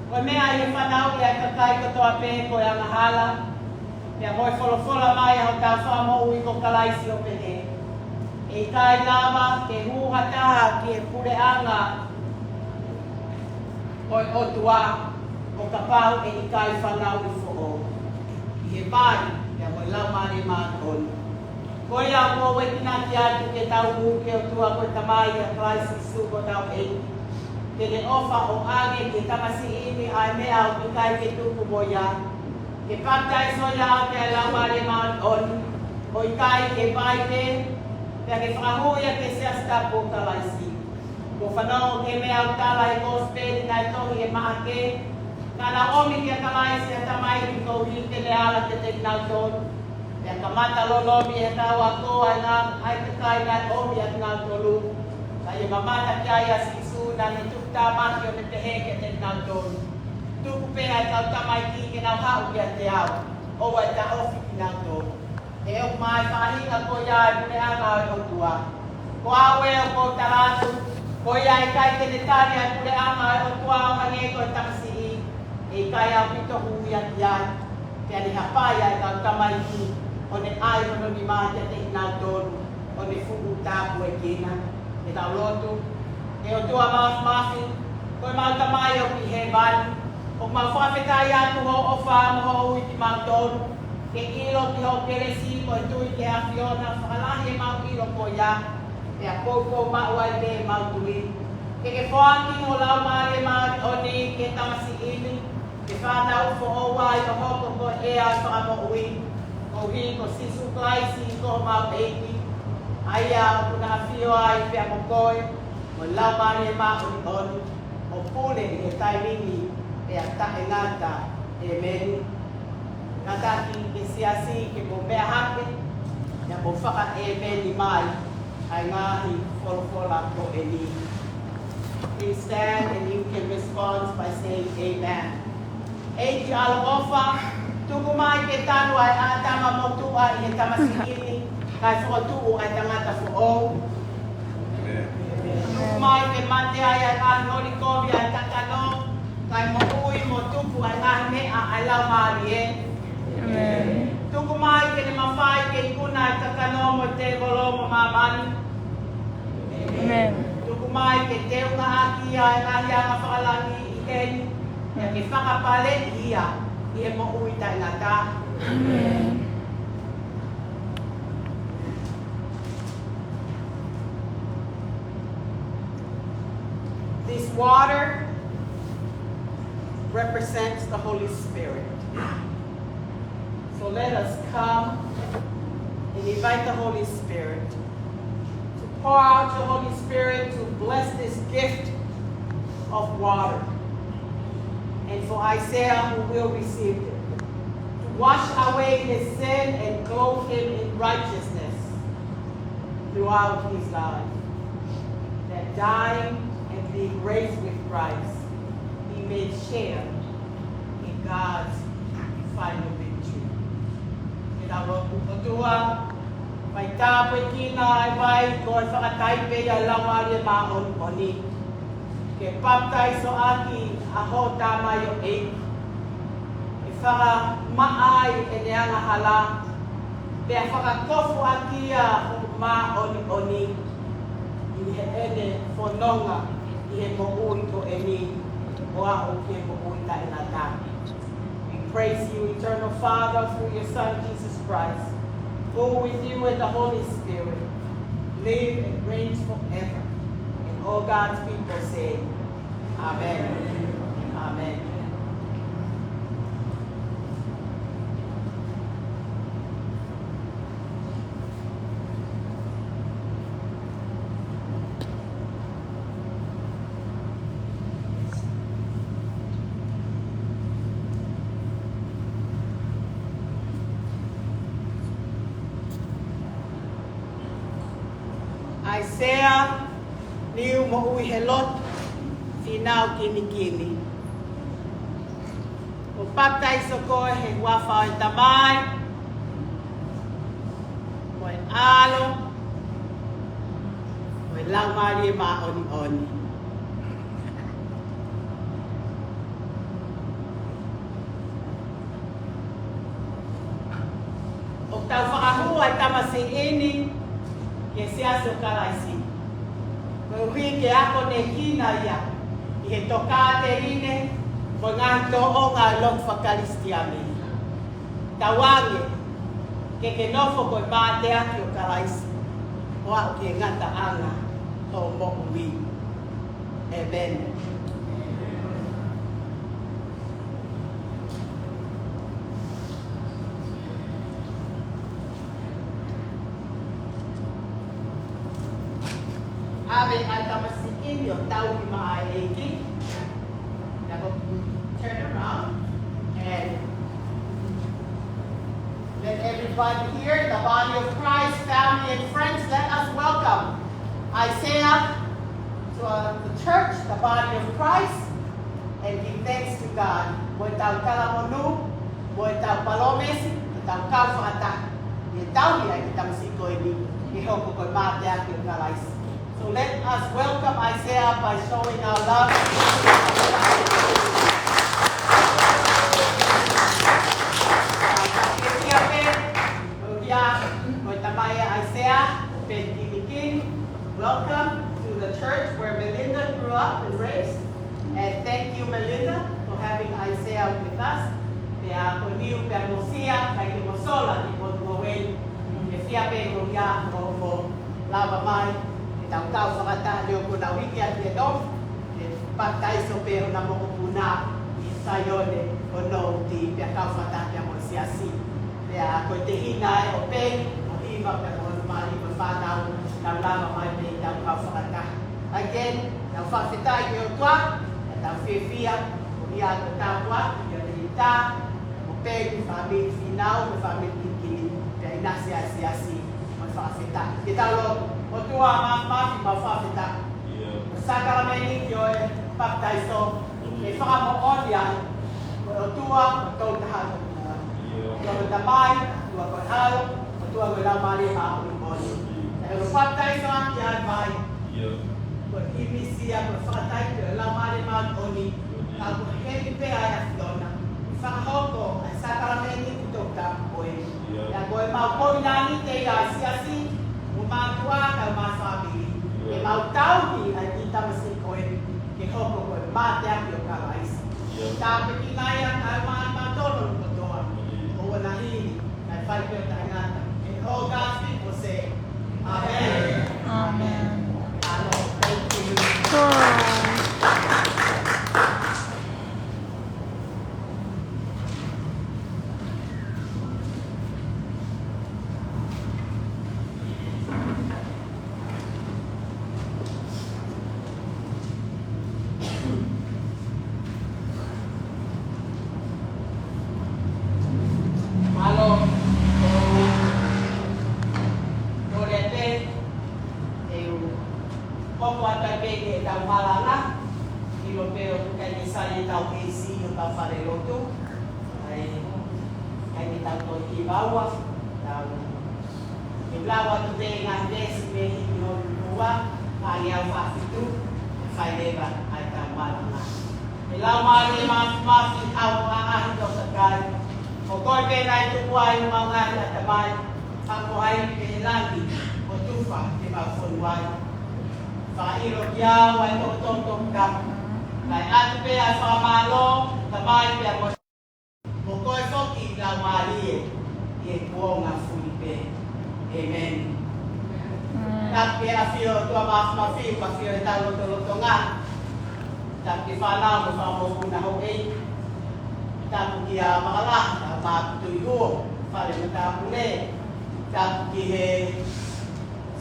ko e meʻa ʻi he fanauʻi ʻa e kakai kotoa pē ko e angahala, pea mo e folofola mai ʻa hotau Fakamoʻui ko Kalaisi ʻo pehē, ʻe ʻikai lava ke hū ha taha ki he puleʻanga ʻo e ʻOtua ʻo kapau ʻe ʻikai fanauʻi foʻou ʻi he vai pea mo e Laumālie Māʻoniʻoni. Ko ia ʻoku ou enginaki atu ke tau hū ki he ʻOtua ko e Tamai ʻia Kalaisi Sīsū ko hotau ʻEiki, ke ne ʻofa ʻo ʻoange ki he tamasiʻi ni ʻa e meʻa ʻoku ʻikai ke tuku mo ia, ke papitaiso ia ʻaki ʻa e Laumālie Māʻoniʻoni, ʻo ʻikai ʻi he vai pē, pea ke fakahū ia ki he Siasi Tapu ʻo Kalaisi. Kuo u fanongo ki he meʻa ʻoku tala ʻi he Kosipeli naʻe tohi ʻe Maʻake, naʻa na ʻomi kia Kalaisi ha tamaiki koeʻuhi ke ne ala kiate kinautolu. Pea kamata lolomi ʻe he kau ako ʻa e ngā, ʻa e kakai naʻe ʻomi ʻa kinautolu. Ka ʻi he mamata ki ai ʻa Sīsū naʻa ne tukutāmaki ʻo ne pehē kiate kinautolu, Tuku pē ʻa e kau tamaiki ke nau haʻu kiate au, ʻoua ʻe taʻofi kinautolu. ʻE ʻomai faʻahinga ko ia ʻa e puleʻanga ʻo e ʻOtua. Ko au ē ʻoku ou tala atu, ko ia ʻe ʻikai te ne tali ʻa e puleʻanga ʻo e ʻOtua ʻo hangē ko e tamasiʻi, ʻe ʻikai ʻaupito hū ia ki ai. Pea ne hapai ʻa e kau tamaiki, ʻo ne ʻai hono nima kiate kinautolu, ʻo ne fuʻu tāpuekina. Ke tau lotu. ʻE ʻOtua Māfimafi, ko ʻemau Tamai ʻoku ʻi hēvani, ʻoku mau fakafetaʻi atu hoʻo ʻofa mo hoʻo ui kimautolu ke ʻilo ki hoʻo kelesi mo e tui ki he ʻAfiona, fakalahi ʻemau ʻilo ko ia, pea poupou maʻu ai pē ʻemau tui. Ke ke foaki ho Laumālie Māʻoniʻoni ki he tamasiʻi ni, ke fānau foʻou ai ʻo hoko ko e ʻea ʻo e fakamoʻui, koeʻuhi ko Sīsū Kalaisi ko homau ʻEiki, ʻa ia ʻoku na ʻafio ai pea mo koe, mo e Laumālie Māʻoniʻoni, ʻo pule ʻi he taimi ni pea taʻengata. ʻĒmeni. Kātaki e siasi ke mou meʻa hake, pea mou fakaʻēmeni mai ʻa e ngaahi folofola ko eni. Please stand and you can respond by saying amen. ʻEiki ʻaloʻofa, tuku mai ke tanu ʻa e ʻātama motuʻa ʻi he tamasiʻi ni, kae fokotuʻu ʻa e tangata foʻou. Tuku mai ke mate ai ʻa e ngaahi holi kovi ʻa e kakano, kae moʻui mo tupu ʻa e ngaahi meʻa ʻa e Laumālie. ʻĒmeni. Tuku mai ke ne mafai ke ikuna ʻa e kakano mo e tēvolo mo māmani. ʻĒmeni. Tuku mai ke teunga ʻaki ʻa e ngaahi anga fakalangi ʻi heni, pea ke fakapaleʻi ia ʻi he moʻui taʻengata. ʻĒmeni. This water represents the Holy Spirit. So let us come and invite the Holy Spirit to pour out your Holy Spirit to bless this gift of water. And for Isaiah who will receive it, to wash away his sin and clothe him in righteousness throughout his life, that dying and being raised with Christ, he may share in God's final victory. Ke tau lotu. ʻOtua, fai tāpuekina ʻa e vai ko e fakataipe ʻa e Laumālie Māʻoniʻoni, ke papitaiso ʻaki ʻa hoʻo tamaioʻeiki, ke fakamaʻa ai ʻene angahala, pea fakakofu ʻaki ia ho māʻoniʻoni ʻi heʻene fononga ʻi he moʻui ko eni ʻo aʻu ki he moʻui taʻengata. We praise you, Eternal Father, through your Son, Jesus Christ, who with you and the Holy Spirit live and reigns forever. And all God's people say, Amen. Amen. ʻAisea Niu Moʻuihelotu Fīnau Kinikini. ʻOku papitaiso koe he huafa ʻo e Tamai, mo e ʻAlo, mo e Laumālie Māʻoniʻoni. ʻOku tau fakahū ʻa e tamasiʻi ni ki he Siasi ʻo Kalaisi, koeʻuhi ke akonekina ia ʻi he tokāteline mo e ngaahi tōʻonga ʻo e lotu fakakalisitiane. Tauange ke ke nofo ko e mateaki ʻo Kalaisi, ʻo aʻu ki he ngataʻanga ʻo hoʻo moʻui. ʻĒmeni. ʻAve ʻa e tamasiʻi ni ʻo tauhi maʻa e ʻEiki. Now we turn around and let everybody here, the body of Christ, family and friends, let us welcome Isaiah to, uh, the church, the body of Christ. And give thanks to God. Mo ʻetau talamonū, mo ʻetau palōmesi, ʻetau kau fakataha. ʻE tauhi ʻa e kiʻi tamasiʻi ko eni, ke hoko ko e mateaki ʻo Kalaisi. So let us welcome Isaiah by showing our love. Ko ia, ko e tamai ʻa Isaiah, ʻo Peni Kinikini. Welcome to the church where Melinda grew up and raised. And thank you, Melinda, for having Isaiah with us. Pea ko Niu pea mo Sia, ʻikai ke mo sola ki Potungāue. Ke fie pē ko ia ʻo, ʻo lava mai, ke tau kau fakataha, neongo kuo nau hiki atu ʻi he nofo, ke papitaiso pē honau mokopuna ʻi Saione ʻo Nouti, pea kau fakataha pea mo e siasi. Pea ko e tehina ē ʻo Peni, ʻo Hiva pea mo hono mali mo e fānau, nau lava mai pē ke tau kau fakataha. Again, tau fakafetaʻi ki he ʻOtua, ʻetau fiefia, ko ia ko e tāpuaki, ʻia Melinda, mo Peni, fāmili Fīnau, mo e fāmili Kinikini, pea ʻinasi ʻa e siasi, mo e fakafetaʻi. Ke tau lotu. ʻOtua Māfimafi, mau fakafetaʻi. ʻIo. Ko e sākalamēniti ʻo e papitaiso, ke fakamoʻoni ai ko e ʻOtua, ko e Tokotaha ʻOtua. ʻIo. Ko e Tamai, ʻOtua ko e ʻAlo, ʻOtua ko e Laumālie Māʻoniʻoni. ʻI hono papitaiso ʻaki ai mai. ʻIo. Ko e ʻīmisi ia, ko e fakataha ʻo e Laumālie Māʻoniʻoni. Ka ko e heni pē ʻa e ʻAfiona. Fakahoko ʻa e sākalamēniti toputapu ko ē. ʻIo. Pea ko e mau kovinānite ia ʻa e siasi, mo mātuʻa, kae ʻumaʻā e fāmili. ʻIo. Ke mau tauhi ʻa e kiʻi tamasiʻi ko ē, ke hoko ko e mateaki ʻo Kalaisi. ʻIo. Tāpuekina ia kae ʻumaʻā kimautolu kotoa. ʻIo. ʻO ʻoua naʻa hili, kae fai pē ʻo taʻengata. And all God's people say, Amen. Amen. Alo, thank you. Mālō, ʻo, ʻo lea pē, ʻe u hoko atu ai pē ki heʻetau malanga, ʻilo pē ʻoku ʻikai ke sai ʻetau A C ʻi hotau fale lotu, ʻa ia, ʻikai ke tau toe hiva ua, tau, ʻe u lau atu pē ngaahi veesi mei he himi hono ua, ʻa ia ʻo fā fitu, ʻe fai leva ʻa ʻetau malanga. ʻE Laumālie Māfimafi, ʻAlo ʻo e ʻaʻahi ʻo e kakai, ko koe pē naʻe tuku ai homau ngaahi ʻatamai, ʻa ko hai pē he langi, ʻo tufa ke mau fonu ai. Fakaʻilo kiate au ʻa e tokoto ʻoku tapu, kae ʻatu pē ʻa e fakamālō, Tamai pea mo, mo koe foki Laumālie, ʻi he kuonga fuli pē. ʻĒmeni. Mm. Tapu ki he ʻafio ʻOtua Māfimafi, ʻafio ʻi hotau lotolotonga. Tapu ki he fānau mo e fanga mokopuna houʻeiki. Tapu kia Makalaha, Matuʻihuo, fale matāpule. Tapu ki he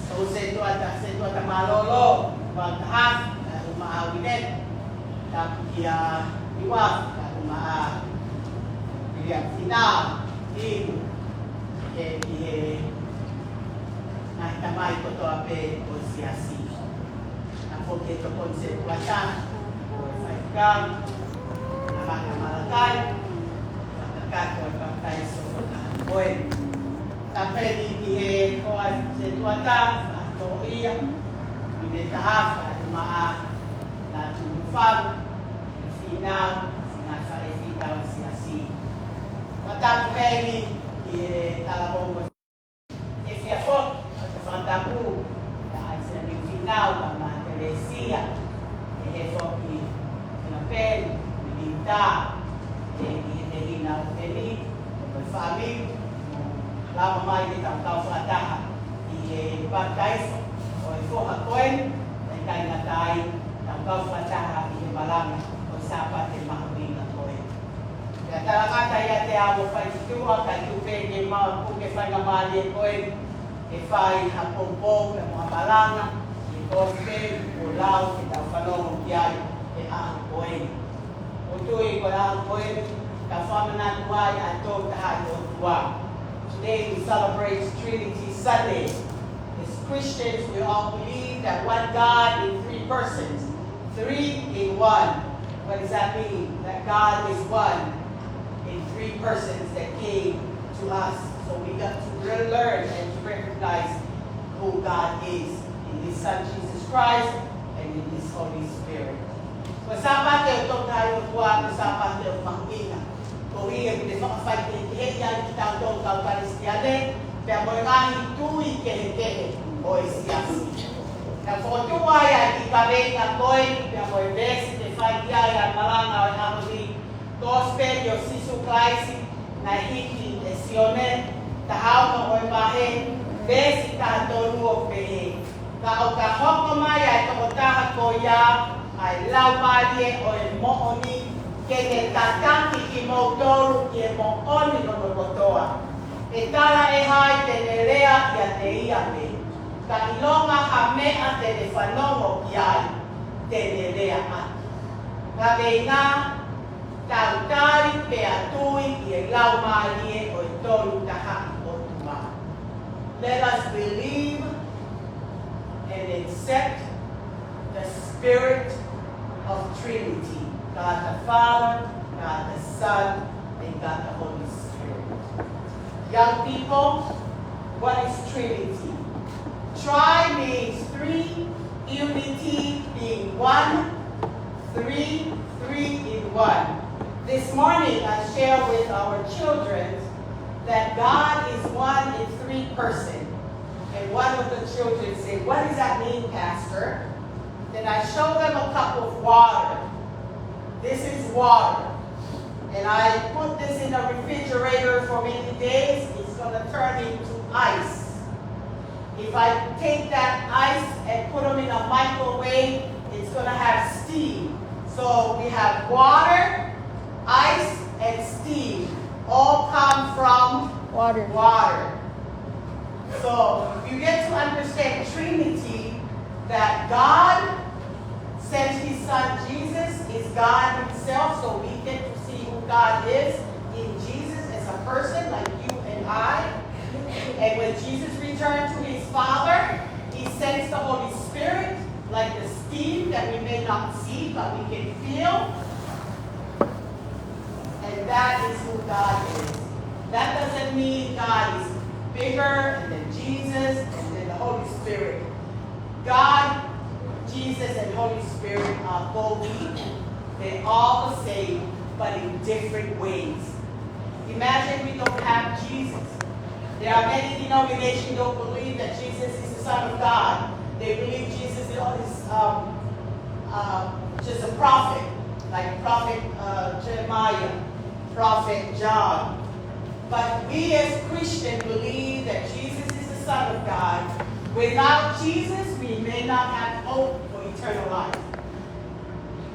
ʻo e sētuata, sētuata mālōlō, Walter Haas, ʻa e uma au i ne. Tapu kia Iwa, ʻa e uma a William Fina, Timu, ke ki he ngaahi tamai kotoa pē ʻo e siasi. Tapu ki he tokoni sētuata, ʻo e faifekau, Namaka Malakai, fakakakato e papitaiso ʻo e taha ko ē. Tapu heni ki he hoa sētuata, ʻa Toʻia, ʻi he taha, ʻa e uma a Natufau, Fina, Fina Faifekau Siasi. Tapu heni ki he talavou ʻo e efiafi, ʻa e fanga tapu, ʻa Aisea Niufinau, ʻa Matelesia, ʻe he foki, ʻa Peni, Minita, ʻe he, ʻe he hinau Peni, mo e fāmili, mo lava mai ke tau kau fakataha ʻi he papitaiso ʻo e foha ko eni, ʻe ʻikai ngata ai, tau kau fakataha ʻi he malanga ʻo e Sāpate mahuʻinga ko ē. Pea talangata ʻiate au ʻo fai ki tuʻa, kae tuku pē ke mau puke faingamālie ko ē, ke fai ha poupou pea mo ha malanga, ʻi he kosipeli kuo lau ke tau fanongo ki ai he ʻaho ko ē. ʻOku ou tui ko e ʻaho ko ē, tau fakamanatu ai ʻa e Tolu Tahaʻi ʻOtua. Today we celebrate Trinity Sunday. As Christians, we all believe that one God in three persons, three in one. What does that mean? That God is one in three persons that came to us. So we got to really learn and to recognize who God is in His Son Jesus Christ and in His Holy Spirit. Ko e Sāpate ʻo e Tokāteline ʻo e ʻOtua, ko e Sāpate ʻoku mahuʻinga. Ko ia ʻoku ne fakafaikehekehe ai kitautolu kau Kalisitiane, pea mo e ngaahi tui kehekehe ʻo e siasi. Naʻe fokotuʻu ai ʻa e kiʻi kaveinga ko eni, pea mo e veesi ke fai ki ai ʻa e malanga ʻo e ʻaho ni, Kosipeli ʻo Sīsū Kalaisi naʻe hiki ʻe Sione, taha ono ʻo e vahe, veesi taha tolu ʻoku pehē: Ka ʻo ka hoko mai ʻa e tokotaha ko ia, ʻa e Laumālie ʻo e moʻoni, ke ne tataki kimoutolu ki he moʻoni hono kotoa. ʻE tala ʻe hai te ne lea ʻiate ia pē? Ka ʻilonga ha meʻa te ne fanongo ki ai, te ne lea ʻaki. Kaveinga: Tau tali pea tui ʻi he Laumālie ʻo e Tolu Tahaʻi ʻOtua. Let us believe and accept the spirit of Trinity, God the Father, God the Son, and God the Holy Spirit. Young people, what is Trinity? Tri means three, unity being one, three, three in one. This morning I shared with our children that God is one in three person. And one of the children said, "What does that mean, Pastor?" Then I show them a cup of water. This is water. And I put this in the refrigerator for many days, it's gonna turn into ice. If I take that ice and put them in a microwave, it's gonna have steam. So we have water, ice, and steam all come from Water. water. So you get to understand Trinity, that God sent His Son Jesus is God Himself, so we get to see who God is in Jesus as a person like you and I. And when Jesus returned to His Father, He sends the Holy Spirit like the steam that we may not see but we can feel. And that is who God is. That doesn't mean God is bigger and then Jesus and then the Holy Spirit. God, Jesus, and Holy Spirit are both equal. They're all the same, but in different ways. Imagine we don't have Jesus. There are many denominations don't believe that Jesus is the Son of God. They believe Jesus is, um, uh, just a prophet, like Prophet, uh, Jeremiah, Prophet John. But we as Christians believe that Jesus is the Son of God. Without Jesus, we may not have hope for eternal life.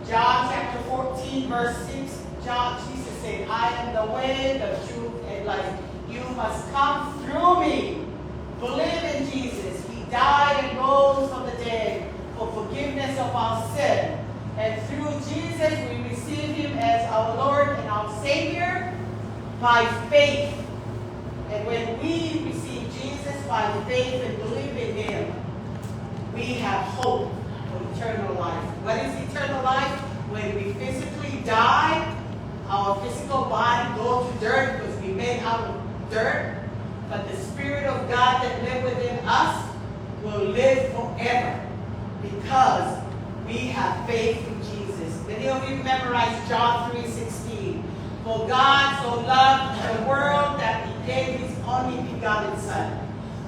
John chapter fourteen, verse six, John, Jesus said, "I am the way, the truth, and life. You must come through me." Believe in Jesus. He died and rose from the dead for forgiveness of our sin. And through Jesus, we receive Him as our Lord and our Savior by faith. And when we receive Jesus by faith and believe in Him, we have hope for eternal life. What is eternal life? When we physically die, our physical body go to dirt because we made out of dirt. But the Spirit of God that lives within us will live forever because we have faith in Jesus. Many of you memorize John three sixteen. "For God so loved the world that He gave His only begotten Son.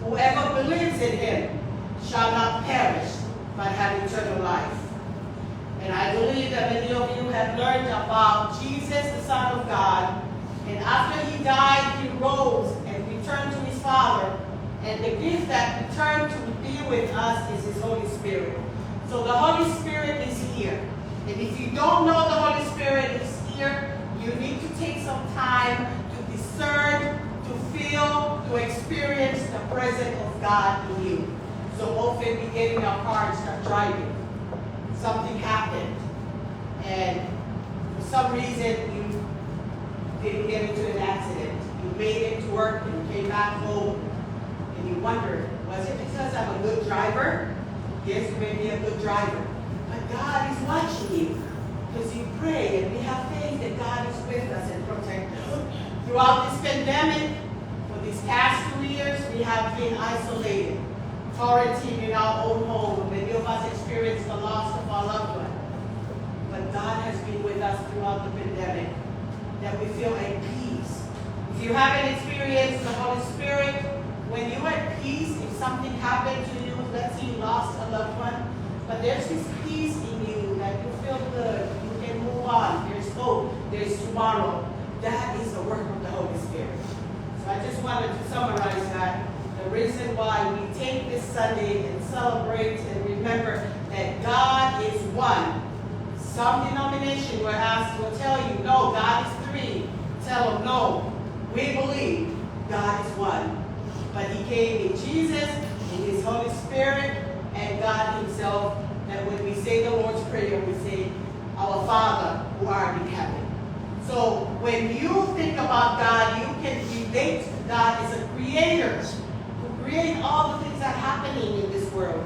Whoever believes in Him shall not perish, but have eternal life." And I believe that many of you have learned about Jesus, the Son of God. And after He died, He rose and returned to His Father. And the gift that returned to be with us is His Holy Spirit. So the Holy Spirit is here. And if you don't know the Holy Spirit is here, you need to take some time to discern, to feel, to experience the presence of God in you. So often we get in our car and start driving. Something happened, and for some reason you didn't get into an accident. You made it to work and you came back home, and you wonder, "Was it because I'm a good driver?" Yes, you may be a good driver, but God is watching you. Because you pray and we have faith that God is with us and protect us. Throughout this pandemic, for these past two years, we have been isolated, quarantined in our own home. Many of us experienced the loss of our loved one. But God has been with us throughout the pandemic, that we feel at peace. If you haven't experienced the Holy Spirit, when you're at peace, if something happened to you, let's say you lost a loved one, but there's this peace in you that you feel good, you can move on, there's hope, there's tomorrow. That is the work of the Holy Spirit. So I just wanted to summarize that. The reason why we take this Sunday and celebrate and remember that God is one. Some denomination will ask, will tell you, "No, God is three." Tell them, "No, we believe God is one." But he came in Jesus, in his Holy Spirit, and God himself. And when we say the Lord's Prayer, we say, "Our Father who art in heaven." So when you think about God, you can relate to God as a creator who created all the things that are happening in this world.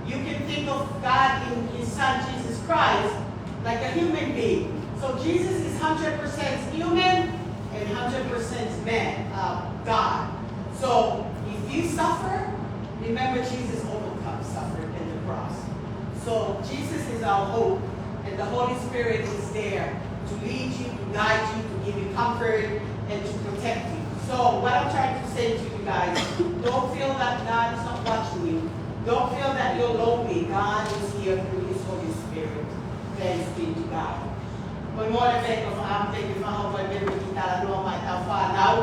You can think of God in his son Jesus Christ like a human being. So Jesus is hundred percent human and hundred percent man, uh, God. So if you suffer, remember Jesus overcome suffering in the cross. So Jesus is our hope, and the Holy Spirit is there to lead you, to guide you, to give you comfort, and to protect you. So what I'm trying to say to you guys, don't feel that God is not watching you. Don't feel that you're lonely. God is here through his Holy Spirit. Thanks be to God. Ko e mole pē ko e fakaʻamu pē ke fakahoko e meʻa ki he talanoa mai ʻetau fānau.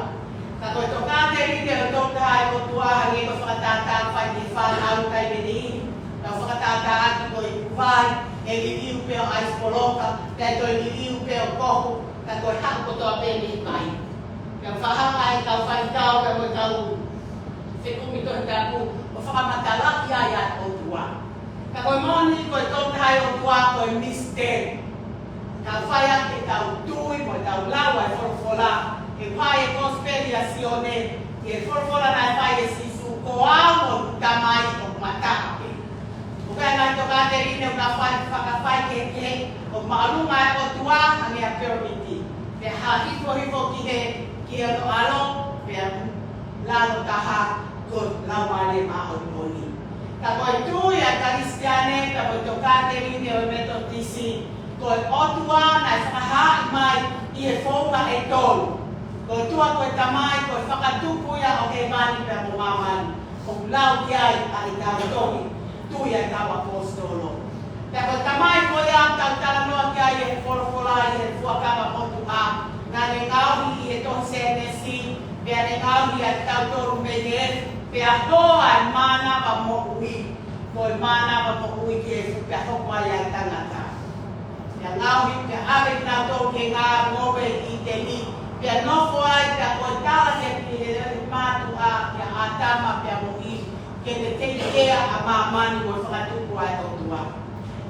Ka ko e tokāteline ʻo e Tolu Tahaʻi ʻOtua, hangē ko e fakatātā fai ki he fānau taimi ni. Tau fakatātā atu ko e ʻuku vai, ʻe liliu pē ʻo ʻaisi poloka, pea toe liliu pē ʻo kohu, ka ko e haʻu kotoa pē mei he vai. Pea fakahā ai ʻetau faifekau, pea mo ʻetau fekumi Tohi Tapu, ʻo fakamatalaʻi ai ʻa e ʻOtua. Ka ko e moʻoni, ko e Tolu Tahaʻi ʻOtua ko e misiteli. Tau fai ʻaki ʻetau tui mo ʻetau lau ʻa e folofola. ʻE fai e Kosipeli ʻa Sione, ʻi he folofola naʻe fai ʻe Sīsū, "Ko au mo hoku Tamai ʻoku ma taha pē." ʻOku ʻi ai e ngaahi tokāteline ʻoku nau fai, fakafai kehekehe, ʻoku māʻolunga e ʻOtua hangē ha piramidi. Pea hā hifo hifo ki he, ki hono ʻAlo, pea lalo taha ko e Laumālie Māʻoniʻoni. Ka ko e tui ʻa e Kalisitiane, ka ko e tokāteline ʻo e Metotisi, ko e ʻOtua naʻe fakahaaʻi mai ʻi he founga ʻe tolu. Ko e ʻOtua ko e Tamai, ko e Fakatupu ia ʻo hēvani pea mo māmani. ʻOku lau ki ai ʻa ʻetau tohi, tui ʻa ʻetau ʻaposetolo. Pea ko e Tamai ko ia ʻoku tau talanoa ki ai ʻi he folofola ʻi he Fuakava Motuʻa. Naʻa ne ngaohi ʻi he tohi Sēnesi, pea ne ngaohi ʻa kitautolu mei he efu, pea hō ʻa e mānava moʻui. Ko e mānava moʻui ki he efu, pea hoko ai ʻa e tangata. Pea ngaohi, pea ʻave kinautolu ki he ngāue ʻi ʻĪteni, pea nofo ai, pea ko e tala ia ki he mātuʻa, kia ʻĀtama pea mo ʻIvi, ke ne teikea ʻa māmani mo e fakatupu ʻa e ʻOtua.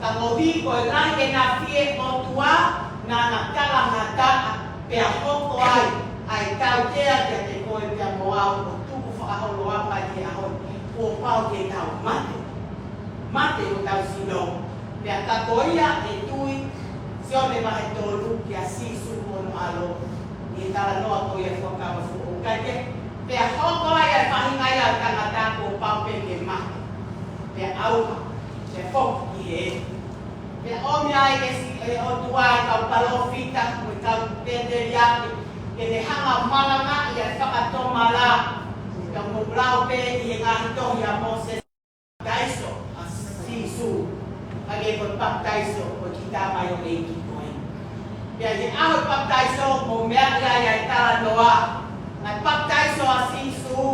Ka koeʻuhi ko e lahi ʻena fie ʻOtua, naʻa na talangataʻa, pea hoko ai ʻa e tautea kiate koe pea mo au, ʻo tuku fakaholoaʻa mai ki he ʻaho ni, kuo pau ke tau mate. Mate ʻo tau sino. Pea ka ko ia ʻe tui, Sione vahe tolu, kia Sīsū ko hono ʻAlo, ʻi he talanoa ko ia Fuakava Foʻou, kae kehe, pea hoko ai ʻa e faʻahinga ia ʻo e tangata kuo pau pē ke mate. Pea ʻauha, pea foki ki he efu. Pea ʻomi ai ʻe Sī-, ʻe ʻOtua ʻa e kau palōfita, mo e kau pēteliake, ke ne hanga ʻo malangaʻi ʻa e fakatomala. Pea mou lau pē ʻi he ngaahi tohi ʻa Mōsese, papitaiso ʻa Sīsū, hangē ko e papitaiso ʻo e kiʻi tamaioʻeiki ko ē. Pea ʻi he ʻaho papitaiso, mou meaʻi ai ʻa e talanoa, naʻe papitaiso ʻa Sīsū,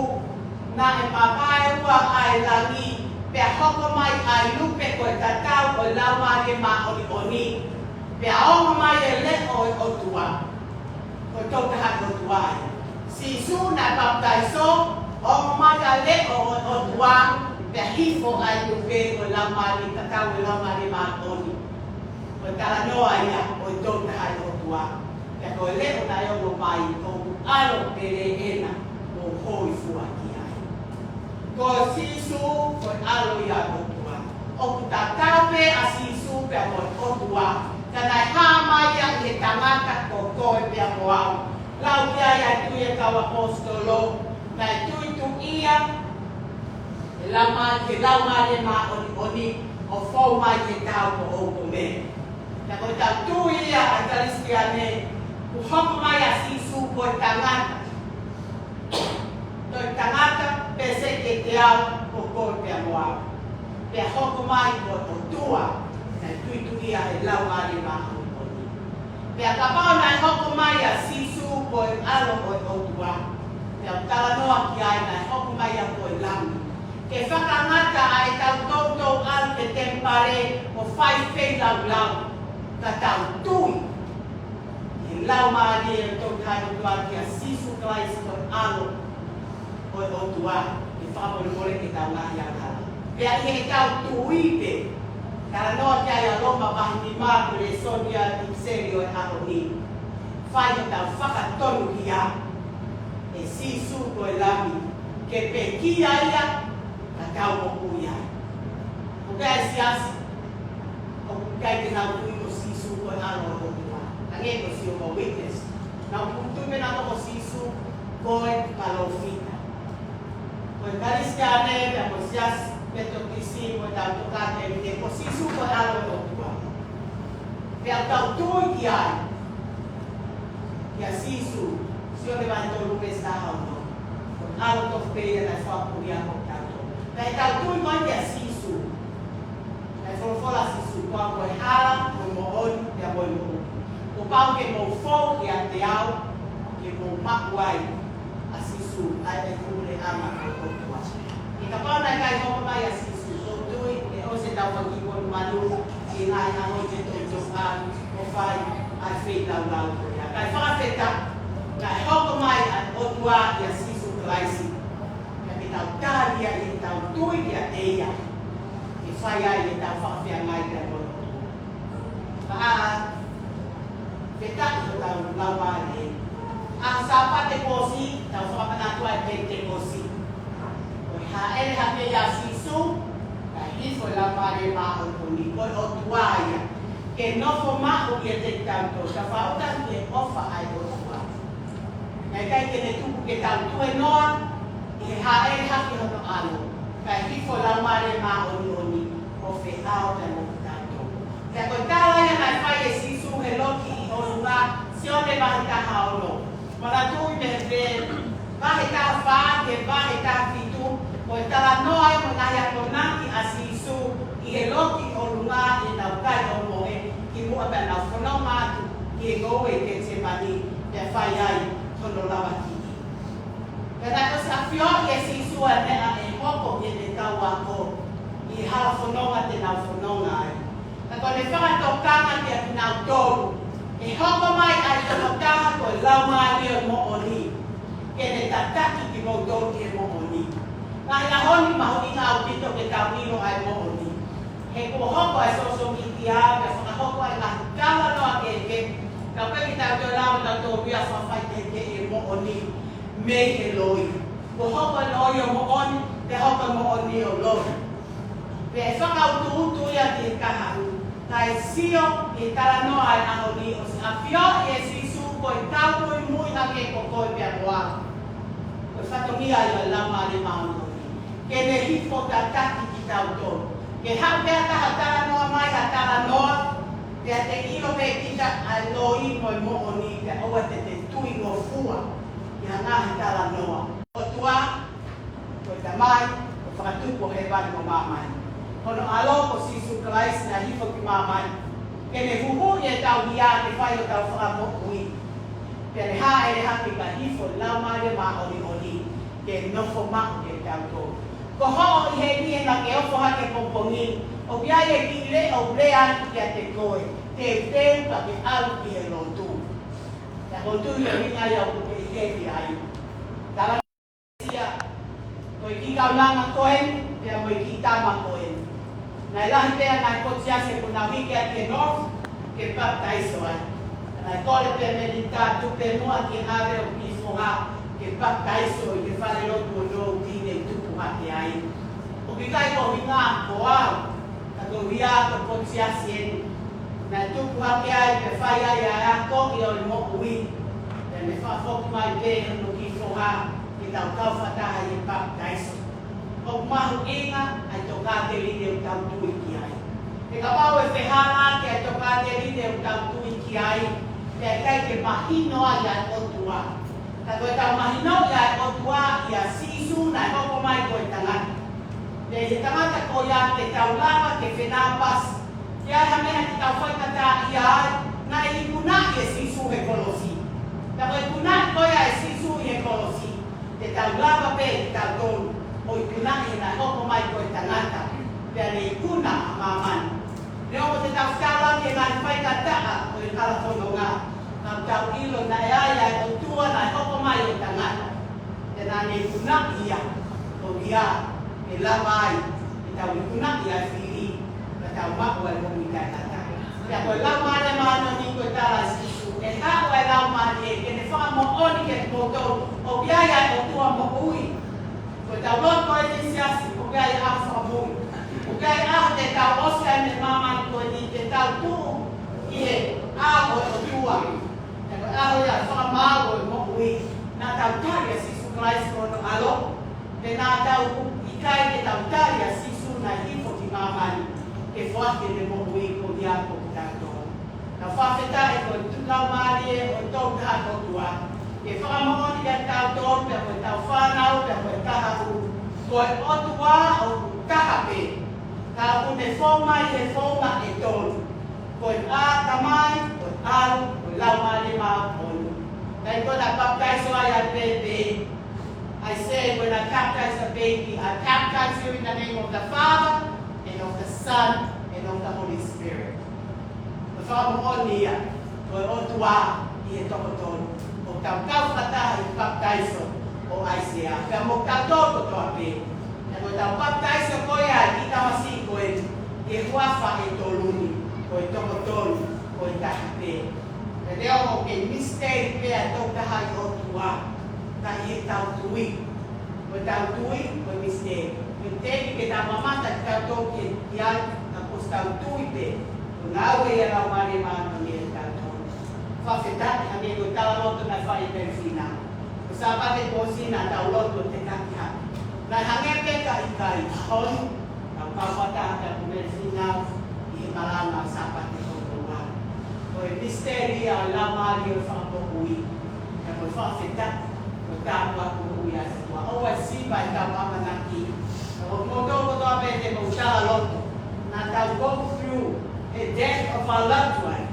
naʻe mavaeua ʻa e langi, pea hoko mai ʻa e lupe ko e tatau ʻo e Laumālie Māʻoniʻoni, pea ongo mai e leʻo ʻo e ʻOtua. Ko e Tolu Tahaʻi ʻOtua ia. Sīsū naʻe papitaiso, ongo mai ʻa e leʻo ʻo e ʻOtua, pea hifo ʻa e lupe ko e Laumālie, tatau e Laumālie Māʻoniʻoni. Ko e talanoa ia ʻo e Tolu Tahaʻi ʻOtua. Pea ko e leʻo naʻe ongo mai, ko hoku ʻAlo pele ena, mou hōifua ki ai. Ko Sīsū, ko e ʻAlo ia ʻo e ʻOtua. ʻOku tatau pē ʻa Sīsū pea mo e ʻOtua. Ka naʻe hā mai ia ʻi he tangata ko koe pea mo au. Lau ki ai ʻa e Tui ʻa e Kau ʻAposetolo, naʻe tuituia ʻe Laumā-, ʻe he Laumālie Māʻoniʻoni ʻo fou mai ʻi he tau ko ʻou ko me. Pea ko ʻetau tui ia ʻa e Kalisitiane, kuo hoko mai ʻa Sīsū ko e tangata. Ko e tangata, pea sio kiate au, ko koe pea mo au. Pea hoko mai ko e ʻOtua, naʻe tuituia ʻe he Laumālie Māʻoniʻoni. Pea kapau naʻe hoko mai ʻa Sīsū ko e ʻAlo ʻo e ʻOtua, pea u talanoa ki ai naʻe hoko mai ia ko e Lami, ke fakangata ʻa ʻetau toutou ʻalu ki he temipale ʻo fai feilaulau, ka tau tui ʻi he Laumālie ʻo e Tolu Tahaʻi ʻOtua kia Sīsū Kalaisi ko e ʻAlo ʻo e ʻOtua, ke fakamolemoleʻi ʻetau ngaahi angahala. Pea ʻi heʻetau tui pē, talanoa ki ai ʻa Loma vahe nima ko e lēsoni ʻa e ʻipiseli ʻo e ʻaho ni. Fai hotau fakatonuhia ʻe Sīsū ko e Lami, ke pekia ia, ka tau moʻui ai. ʻOku ʻi ai e siasi ʻoku ʻikai ke nau tui ko Sīsū ko e ʻAlo ʻo e ʻOtua. Hangē ko e Jehovah Witness. Nau tui pē nautolu ko Sīsū ko e palōfita. Ko e Kalisitiane pea mo e Siasi Metotisi mo e tau Tokāteline ko Sīsū ko e ʻAlo ʻo e ʻOtua. Pea tau tui ki ai, kia Sīsū, Sione vahe tolu veesi taha ono. Ko e ʻAlo tofu pē ia naʻe fakapuria ko tautolu. Pea tau tui ko ia kia Sīsū. Naʻe folofola ʻa Sīsū, ko au ko e hala, ko e moʻoni, pea mo e moʻui. Kuo pau ke mou fou kiate au, ke mou maʻu ai ʻa Sīsū, ʻa e puleʻanga ʻo e ʻOtua. He kapau naʻe ʻikai hoko mai ʻa Sīsū, ʻoku ou tui ʻe ʻosi ʻetau fakakiʻi monumanu ʻi he ngaahi ʻaho ni ʻo e toutou ʻalu ʻo fai ʻa e feilaulau ko ia. Kae fakafetaʻi, naʻe hoko mai ʻa e ʻOtua ʻia Sīsū Kalaisi. Ka ke tau tali ia ʻi heʻetau tui kiate ia, ke fai ai ʻetau fakafeangai pea mo e ʻOtua. Fakafetaʻi hotau laumālie. ʻA e Sāpate kuo ʻosi, tau fakamanatu ai e Penitekosi. Ko e hāʻele hake ʻa Sīsū, kae hifo e Laumālie Māʻoniʻoni, ko e ʻOtua ia. Ke nofo maʻu ʻiate kitautolu, tau fakaʻuta ki he ʻofa ʻa e ʻOtua. Naʻe ʻikai ke ne tuku ke tau tuēnoa ʻi he hāʻele hake hono ʻAlo, kae hifo e Laumālie Māʻoniʻoni ʻo feʻao pea mo kitautolu. Pea ko e tala ia naʻe fai ʻe Sīsū he loki ʻi ʻolunga, Sione vahe taha ono. Manatuʻi mei he vahe taha fā ki he vahe taha fitu, ko e talanoa ia mo e ngaahi akonaki ʻa Sīsū ʻi he loki ʻi ʻolunga ʻi heʻenau kai ʻo Noe, kimuʻa pea nau fononga atu ʻi he ngoue ʻi Ketisemani, pea fai ai hono lavakiʻi. Pea naʻe ʻosi ʻafioʻi ʻe Sīsū ʻa e meʻa ʻe hoko ki heʻene kau ako ʻi he hala fononga te nau fononga ai. Ka ko ʻene fakatokanga kiate kinautolu, ʻe hoko mai ʻa e tokotaha ko e Laumālie Moʻoni, ke ne tataki kimoutolu ki he moʻoni. Ngaahi ʻaho ni mahuʻinga ʻaupito ke tau ʻilo ʻa e moʻoni. He kuo hoko ʻa e social media, pea fakahoko ʻa e ngaahi talanoa kehekehe, ka ʻoku ʻikai ke tau toe lava ʻo tau tō ia fafai kehekehe e moʻoni mei he loi. Kuo hoko e loi ʻo moʻoni, pea hoko e moʻoni ʻo loi. Pea ʻe fakautuutu ia ki he kahaʻu, kae sio ki he talanoa ʻa e ʻaho ni, ʻosi ʻafioʻi ʻe Sīsū ko e kau muimui hake ko koe pea mo au. Ko e fatongia ia ʻo e Laumālie Māʻoniʻoni. Ke ne hifo tataki kitautolu. Ke haʻu pē ha taha talanoa mai ha talanoa, pea te ʻilo pē kita ʻa e loi mo e moʻoni, pea ʻoua te te tuingofua ʻi ha ngaahi talanoa. ʻOtua, ko e Tamai, ko e Fakatupu ʻo hēvani mo māmani. Ko hono ʻAlo ko Sīsū Kalaisi naʻe hifo ki māmani, ke ne huhuʻi ʻetau hia ke fai hotau fakamoʻui. Pea ne hāʻele hake kae hifo e Laumālie Māʻoniʻoni, ke nofo maʻu kiate kitautolu. Ko hoʻo ʻi heni ʻe naʻa ke ofo hake he pongipongi, ʻoku ʻi ai e kiʻi lea ʻoku lea atu kiate koe, teuteu ka ke ʻalu ki he lotu. Pea ko e tui ʻo e ʻuhinga ia ʻoku ke ʻi heni ai. Tala sia, ko e kiʻi kaunanga ko eni, pea mo e kiʻi tama ko eni. Naʻe lahi pē ʻa e ngaahi potu siasi ʻoku nau hiki atu ki he North, ke papitaiso ai. Naʻe kole pē ʻe Melita tuku pē muʻa ke ʻave hoku kiʻi foha, ke papitaiso ʻi he falelotu ʻo North ʻi he tupu hake ai. ʻOku ʻikai ko e ʻuhinga ko au, ka ko e ʻuhinga ko e potu siasi eni. Naʻe tupu hake ai pea fai ai ʻa e akoʻi ʻo e moʻui. Pea ne fakafoki mai pē hono kiʻi foha ke tau kau fakataha ʻi he papitaiso. ʻOku mahuʻinga ʻa e tokāteline ʻoku tau tui ki ai. He kapau ʻe fehālaaki ʻa e tokāteline ʻoku tau tui ki ai, pea ʻikai ke mahino ai ʻa e ʻOtua. Ka ko ʻetau mahinoʻi ʻa e ʻOtua ʻia Sīsū naʻe hoko mai ko e tangata. Pea ʻi he tangata ko ia te tau lava ke fenāpasi. ʻI ai ha meʻa te tau faingataʻaʻia ai, naʻe ikunaʻi ʻe Sīsū he kolosi. Ka ko e ikunaʻi ko ia ʻe Sīsū he kolosi, te tau lava pē kitautolu ʻo ikunaʻi he naʻe hoko mai ko e tangata, pea ne ikuna ʻa māmani. Neongo te tau fetaulaki he ngaahi faingataʻa ʻo e hala fononga, ka tau ʻilo naʻe ʻi ai ʻa e ʻOtua naʻe hoko mai ʻo tangata. Pea naʻa ne ikunaʻi ia, ʻo ia, ʻe lava ai ke tau ikunaʻi ʻa e fili, ka tau maʻu ʻa e moʻui taʻengata. Pea ko e Laumālie Māʻoniʻoni ko e tala ʻa Sīsū, ʻe haʻu ʻa e Laumālie ke ne fakamoʻoni kiate kimoutolu ʻoku ʻi ai ʻa e ʻOtua moʻui. Ko ʻetau lotu ʻi he siasi, ʻoku ʻi ai ʻa e ʻaho fakamui. ʻOku ʻi ai ʻa e ʻaho te tau ʻosi ai mei māmani ko eni, te tau tuʻu ʻi he ʻao ʻo e ʻOtua. Pea ko e ʻaho ia ʻo e fakamaau ʻo e moʻui. Naʻa tau tali ʻa Sīsū Kalaisi ko hono ʻAlo. Pea naʻa tau ʻikai ke tau tali ʻa Sīsū naʻe hifo ki māmani ke foaki ʻene moʻui ko ia ko kitautolu. Tau fakafetaʻi ko e Laumālie ʻo e Tolu Tahaʻi ʻOtua ke fakamoʻoni kiate kitautolu, pea ko ʻetau fānau, pea ko e kahaʻu, ko e ʻOtua ʻoku taha pē, ka ʻoku ne fou mai he founga ʻe tolu. Ko e ʻĀ-, Tamai, ko e ʻAlo, ko e Laumālie Māʻoniʻoni. Naʻe ko ʻena papitaiso ai ʻa e pēpē. I say, when I baptize a baby, I baptize you in the name of the Father, and of the Son, and of the Holy Spirit. Ko e fakamoʻoni ia, ko e ʻOtua ʻi he toko tolu. ʻOku tau kau fakataha ʻi he papitaiso ʻo ʻAisea. Pea mo kitautolu kotoa pē. Pea ko ʻetau papitaiso ko ia ʻa e kiʻi tamasiʻi ko eni, ki he huafa ʻe tolu ni, ko e toko tolu, ko e taha pē. Pea neongo ʻoku kei misiteli pē ʻa e Tolu Tahaʻi ʻOtua, ka ʻi heʻetau tui. Ko ʻetau tui, ko e misiteli. Ko e teki ke tau mamata kitautolu ki ai, ka ko ʻetau tui pē. Ko e ngāue ia ʻa e Laumālie Māʻoniʻoni ʻiate kitautolu. Fakafetaʻi, hangē ko e talaloto naʻe fai ʻe Melifina. Ko e Sāpate kuo ʻosi naʻa tau lotu ʻo tekaki hake. Naʻe hangē pē ka ʻikai, ʻaho ni, tau kau fakataha pea mo Melifina ʻi he malanga ʻo e Sāpate kotoa. Ko e misiteli ia ʻo e Laumālie ʻo e Fakamoʻui. Pea ko e fakafetaʻi, ko e tāpuaki moʻui ʻa e ʻOtua. ʻOua ʻe siva ʻetau ʻamanaki. Ka ko kimoutolu kotoa pē te mou talaloto, naʻa tau go through a death of our loved one.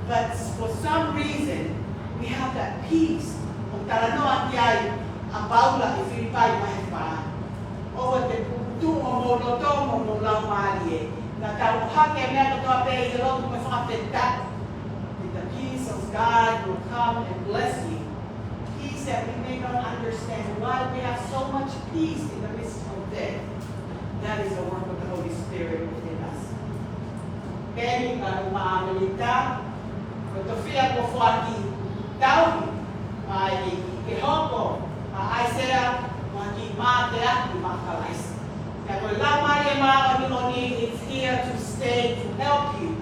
But for some reason, we have that peace. ʻOku talanoa ki ai ʻa Paula ʻi Filipai vahe fā. ʻOua te puputuʻu homou loto mo homou laumālie. Naʻa tau ʻohake meʻa kotoa pē ʻi he lotu mo e fakafetaʻi. And the peace of God will come and bless you. Peace that we may not understand why we have so much peace in the midst of death. That is the work of the Holy Spirit within us. Peni ka uma ʻamanaki, ko e tofiʻa kuo foaki tauhi mai ke hoko ʻa ʻAisea, mo e kiʻi mateaki maʻa Kalaisi. Pea ko e Laumālie Māʻoniʻoni is here to stay to help you,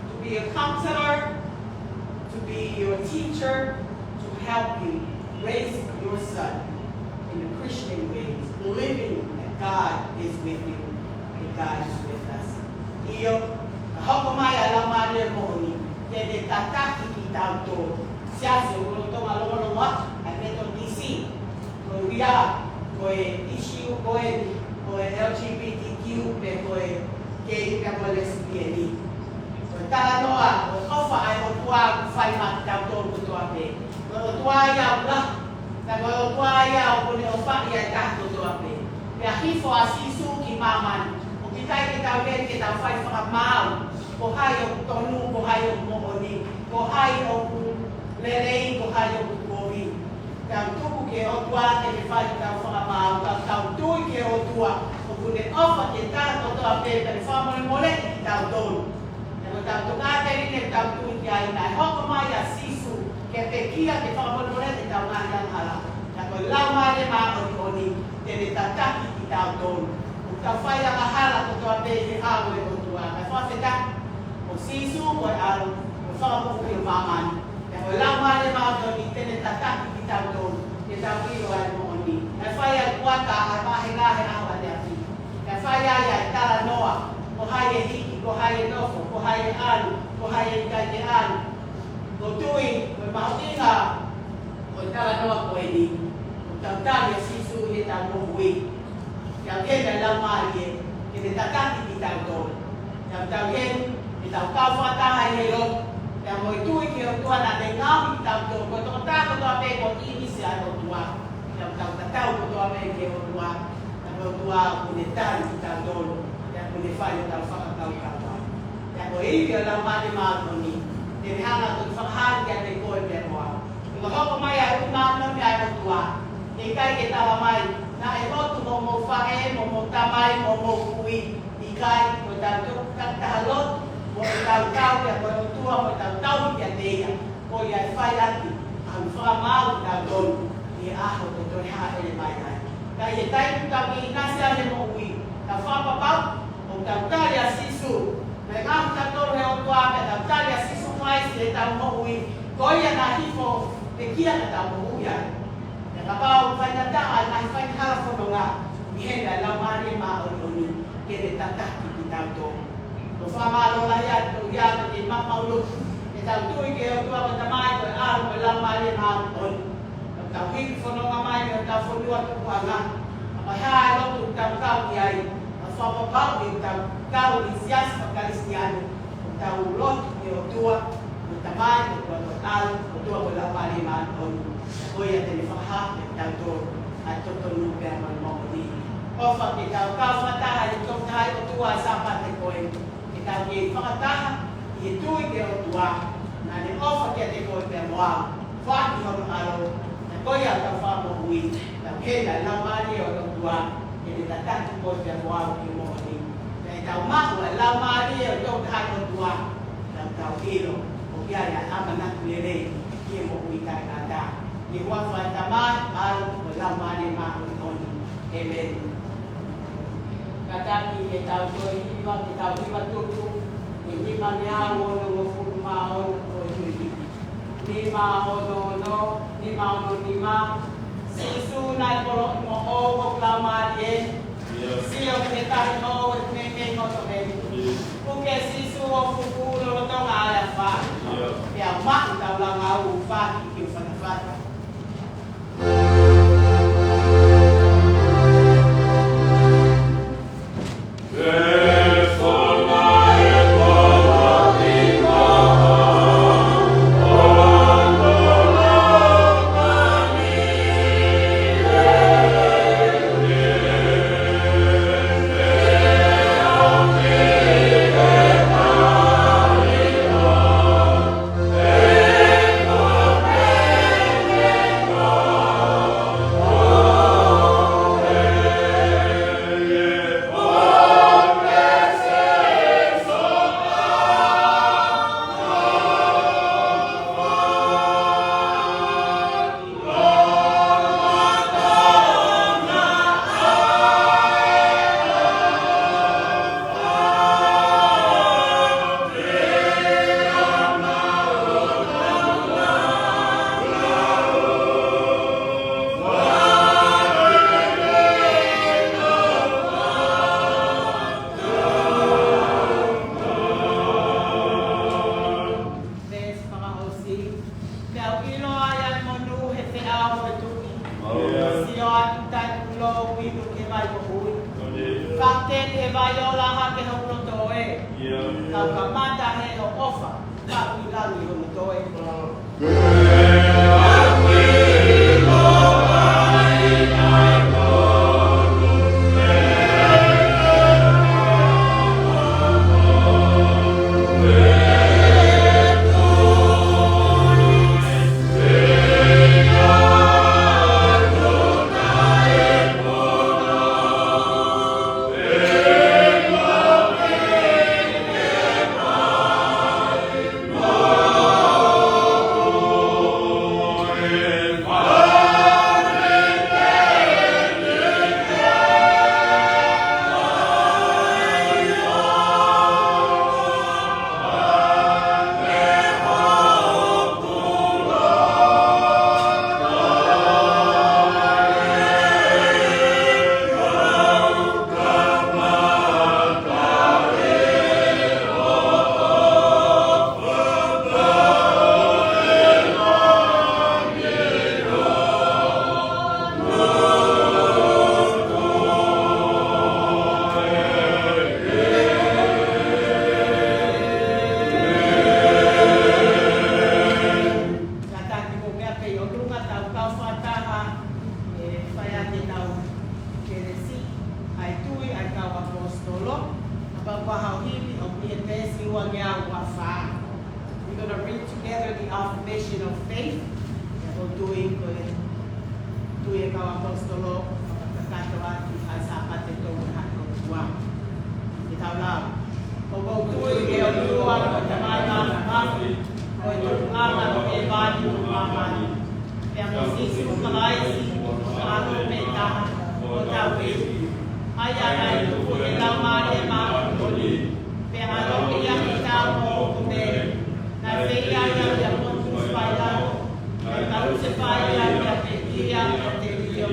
to be a counselor, to be your teacher, to help you raise your son in the Christian ways, believing that God is with you and God is with us. ʻIo, ka hoko mai ʻa e Laumālie Moʻoni, te ne tataki kitautolu. Siasi ʻoku lolotonga longolongo atu, ʻa e Metotisi, ko e uia, ko e issue, ko e, ko e L G B T Q, pe ko e gay, pe ko e lesbian. Ko e talanoa, ko e ʻofa ʻa e ʻOtua ʻoku fai maʻa kitautolu kotoa pē. Ko e ʻOtua ia ʻoku lahi, ka ko e ʻOtua ia ʻoku ne ʻofaʻi ʻa e taha kotoa pē. Pea hifo ʻa Sīsū ki māmani. ʻOku ʻikai ke tau lele ke tau fai fakamaau. Ko hai ʻoku tonu, ko hai ʻoku moʻoni, ko hai ʻoku lelei, ko hai ʻoku kovi. Tau tuku ki he ʻOtua ke ne fai ʻetau fakamaau, ka tau tui ki he ʻOtua, ʻoku ne ʻofa ki he taha kotoa pē, pea ne fakamolemoleʻi kitautolu. Pea ko ʻetau tokāteline ʻoku tau tui ki ai, naʻe hoko mai ʻa Sīsū ke pekia, ke fakamolemoleʻi ʻetau ngaahi angahala. Pea ko e Laumālie Māʻoniʻoni, te ne tataki kitautolu. ʻOku tau fai angahala kotoa pē ʻi he ʻao ʻo e ʻOtua. Kae fakafetaʻi, ʻo Sīsū ko e ʻAlo, ko e Fakamoʻui ʻo māmani. Pea ko e Laumālie Māʻoniʻoni te ne tataki kitautolu ke tau ʻilo ʻa e moʻoni. Naʻe fai ʻa e kuata ʻa e vahenga he ʻaho ʻaneafi. Naʻe fai ai ʻa e talanoa, ko hai ʻe hiki, ko hai ʻe nofo, ko hai ʻe ʻalu, ko hai ʻe ʻikai ke ʻalu. Ko e tui, ko e mahuʻinga ʻo e talanoa ko eni, ʻoku tau tali ʻa Sīsū ʻi heʻetau moʻui. Tau heni ʻa e Laumālie ke ne tataki kitautolu. Tau heni ke tau kau fakataha ʻi he lotu, pea mo e tui ki he ʻOtua naʻa ne ngaohi kitautolu. Ko e tokotaha kotoa pē ko e ʻīmisi ʻa e ʻOtua. Tau, tau tatau kotoa pē ki he ʻOtua. Pea ko e ʻOtua ʻoku ne tali kitautolu, pea ʻoku ne fai ʻo tau fakakaukau ai. Pea ko e ivi ʻo e Laumālie Māʻoniʻoni, te ne hanga ʻo fakahā kiate koe pea mo au. Ko e hoko mai ʻa e ui māʻoniʻoni ʻa e ʻOtua, ʻe ʻikai ke tala mai, naʻe lotu mo hoʻomou faʻē, mo hoʻomou tamai, mo hoʻomou kui. ʻIkai, ko ʻetau toki takitaha lotu, mo ʻetau kau pea mo e ʻOtua, mo ʻetau tauhi kiate ia. Ko ia ʻe fai ʻaki ʻa hono fakamaau kitautolu ʻi he ʻaho ʻe toe hāʻele mai ai. Ka ʻi he taimi ʻoku tau ʻinasi ai he moʻui, tau fakapapau ʻoku tau tali ʻa Sīsū. Naʻe ngaohi kitautolu ʻe he ʻOtua ke tau tali ʻa Sīsū Kalaisi ʻi heʻetau moʻui. Ko ia naʻe hifo pekia ke tau moʻui ai. Pea kapau ʻoku faingataʻa ʻa e ngaahi faihala fononga, ʻi heni ʻa e Laumālie Māʻoniʻoni ke ne tataki kitautolu. ʻOku ou fakamālō lahi atu ʻi he ʻaho ni, maʻu maʻu lotu, ʻetau tui ki he ʻOtua ko e Tamai, ko e ʻAlo, ko e Laumālie Māʻoniʻoni. ʻOku tau hiki fononga mai mei hotau fonua tupuʻanga. Ka ʻi he lotu ʻoku tau kau ki ai, ʻoku fakapapauʻi ʻoku tau kau ʻi he siasi fakakalisitiane, ʻoku tau lotu ki he ʻOtua ko e Tamai, ʻOtua ko e ʻAlo, ʻOtua ko e Laumālie Māʻoniʻoni. Ko ia te ne fakahā kiate kitautolu ʻa e totonu pea mo e moʻoni. ʻOfa ke tau kau fakataha ʻi he tokotahataha ʻo e ʻOtua ʻi he Sāpate ko eni. Ke tau kei fakataha ʻi he tui ki he ʻOtua naʻa ne ʻofa kiate koe pea mo au, foaki hono ʻAlo, pea ko ia ʻoku tau fakamoʻui. Tau heni ʻa e Laumālie ʻo e ʻOtua ke ne tataki koe pea mo au ki he moʻoni. Pea ʻi heʻetau maʻu ʻa e Laumālie ʻo e Toketā ʻo e ʻOtua, tau tau ʻilo ʻoku ʻi ai ʻa e ʻamanaki lelei ki he moʻui taʻengata. ʻI he huafa ʻo e Tamai, ʻAlo, mo e Laumālie Māʻoniʻoni. ʻĒmeni. Kātaki ke tau toe hiva, ke tau hiva tuku, ʻi he nima ngeau onongofulu mā ono ʻo e tuʻi. Nima ono ono, nima ono nima. Sīsū naʻe koloaʻia mo ʻoku laumālie. ʻIo. Sio ki he tahi ʻo e meimei ngoto heni. ʻIo. Puke Sīsū ʻo fufū lolotonga ʻa e afā. ʻIo. Pea maʻu ʻetau langa ʻo faki ki he fatafata. Veesi fakaʻosi. Pea u ʻilo ai ʻa e monū he feʻao ʻo e tuʻi. Sio atu taʻepulo ʻo inu ki he vai moʻui. Fakateni he vai ola hake hoku loto ē. Kau kamata he hoʻo ʻofa. Ka u ʻi langi hono toe. Pea ko e himi ʻoku ʻi he veesi uangeau uafā. We're gonna read together the affirmation of faith. ʻOku ou tui ko e tui ʻa e kau ʻaposetolo, ʻo kakato atu ʻa e Sāpate tolu ʻa e ʻOtua. Ke tau lau. ʻOku ou tui ki he ʻOtua, ko e Tamai Māfimafi, ko e Tuʻunga ʻo ʻēvani mo māmani. Pea mo Sīsū Kalaisi, ko e ʻAlo pē taha ʻo hotau ʻEiki. ʻA ia naʻe tuku ʻi he Laumālie Māʻoniʻoni, pea ʻaloʻi ia ʻi he taʻu ko Mele. Naʻe feiā ia ʻia Pontius Pailato, naʻe kalusefai ia ʻia Pētia, pea telio.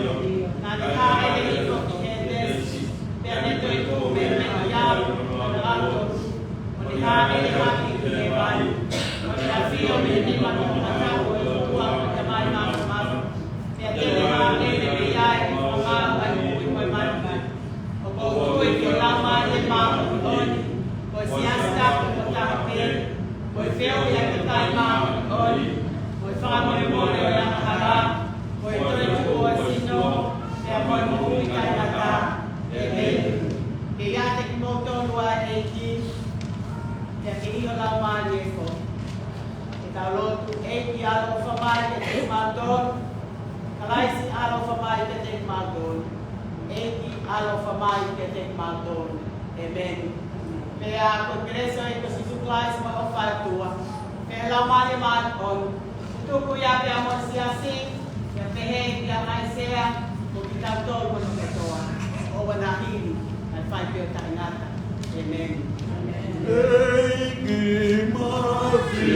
Naʻa ne hāʻele hifo ki hētesi, pea ne toetuʻu mei he meʻi ʻi he ʻaho hono tolu. ʻO ne hāʻele hake ki hēvani, ʻo ne ʻafio mei he nima ʻo e ʻOtua ko e Tamai Māfimafi. Pea te ne hāʻele mei ai ʻo fakamaau ʻa e moʻui mo e mate. ʻOku ou tui ki he Laumālie Māʻoniʻoni, ko e siasi tapu ʻo taha pē, ko e feohi ʻa e kakai māʻoniʻoni, ko e fakamolemole ʻo e angahala, ko e toetuʻu ʻo e sino, pea mo e moʻui taʻengata. ʻĒmeni. Ke ʻiate kimoutolu ʻa e ʻEiki, pea ke ʻi ho laumālie foki. Ke tau lotu. ʻEiki, ʻaloʻofa mai kiate kimautolu. Kalaisi, ʻaloʻofa mai kiate kimautolu. ʻEiki, ʻaloʻofa mai kiate kimautolu. ʻĒmeni. Pea ko e kelesi ʻa e ʻEiki ko Sīsū Kalaisi, mo e ʻofa ʻa e ʻOtua, pea mo e Laumālie Māʻoniʻoni, tuku ia pea mo e siasi, pea pehē kia ʻAisea, mo kitautolu kotoa, ʻo ʻoua naʻa hili, kae fai pē ʻo taʻengata. ʻĒmeni. ʻEiki Māfimafi.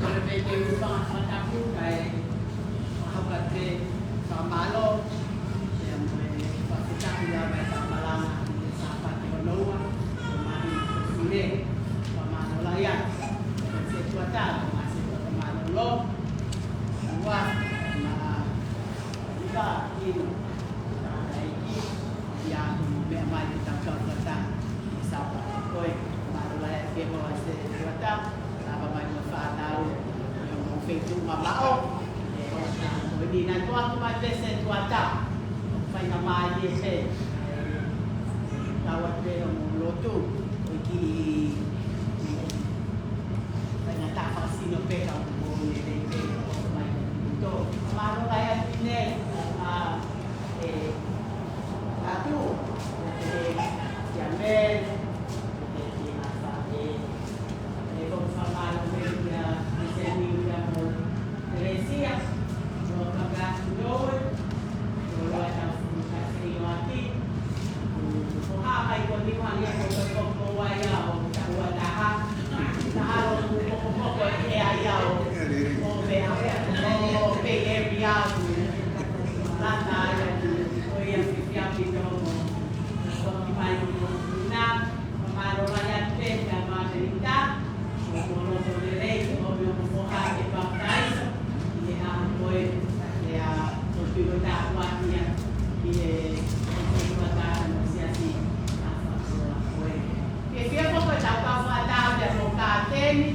Kole pē ke u hūfanga he fakatapu kae fakahoko atu e fakamālō, pea mo e fakafetaʻi ʻi he ʻaho ni, ʻi he Sāpate hono ua ʻo e māhina ko Sune. Fakamālō lahi atu. Ko e tuʻa tā, ko e tuʻa tā mālōlō. Ua, ma, ua, inu. Tangataʻeiki, ia ʻoku meʻa mai ke tau kau fakataha ʻi he Sāpate ko ē. Mālō lahi ʻa e Sētuata, lava mai mo e fānau, ʻi hoʻomou feituʻu mamaʻo. ʻE, ʻo ta, ko eni naʻe tuʻu atu mai pē Sētuata, ʻo faingamālie pē, ʻe, kau atu pē hoʻomou lotu, ʻo e kiʻi faingataʻa fakasino pē ka ʻoku ou lelei pē, ʻo mai ʻo tō. Mālō lahi atu nei, ʻa, ʻe, atu, ʻe, kia Mel, ʻe, kia Afa, ʻe, ʻe, ko e fakamālō pē kia, ʻe, Seni, kia mo, Teresia, mo Kaka Noe, mo Loa Tau Fuka Seioaki, ko ha mai ko ni hanga ko ko ko wa ia o ta wa taha, ta alo ko ko ko ko e a ia o, o pe a, o pe e ri a o, la ta ia o ia fifia pito mo, ko ki mai ko na, Mālō lahi atu pē kia Mātelita, ʻo, ʻo loto lelei, ʻo, ʻo, ʻo foha ke papitaiso, ʻi he ʻaho ko ē, ʻe, ʻa, ʻo piko tāpuakia, ʻi he, ʻo, ʻo, ʻo, ʻo, ʻo, siasi, ʻa, ʻa, ʻo, ʻo, ʻe. Ke fia koko e tau kau fakataha pea mo Kāteni,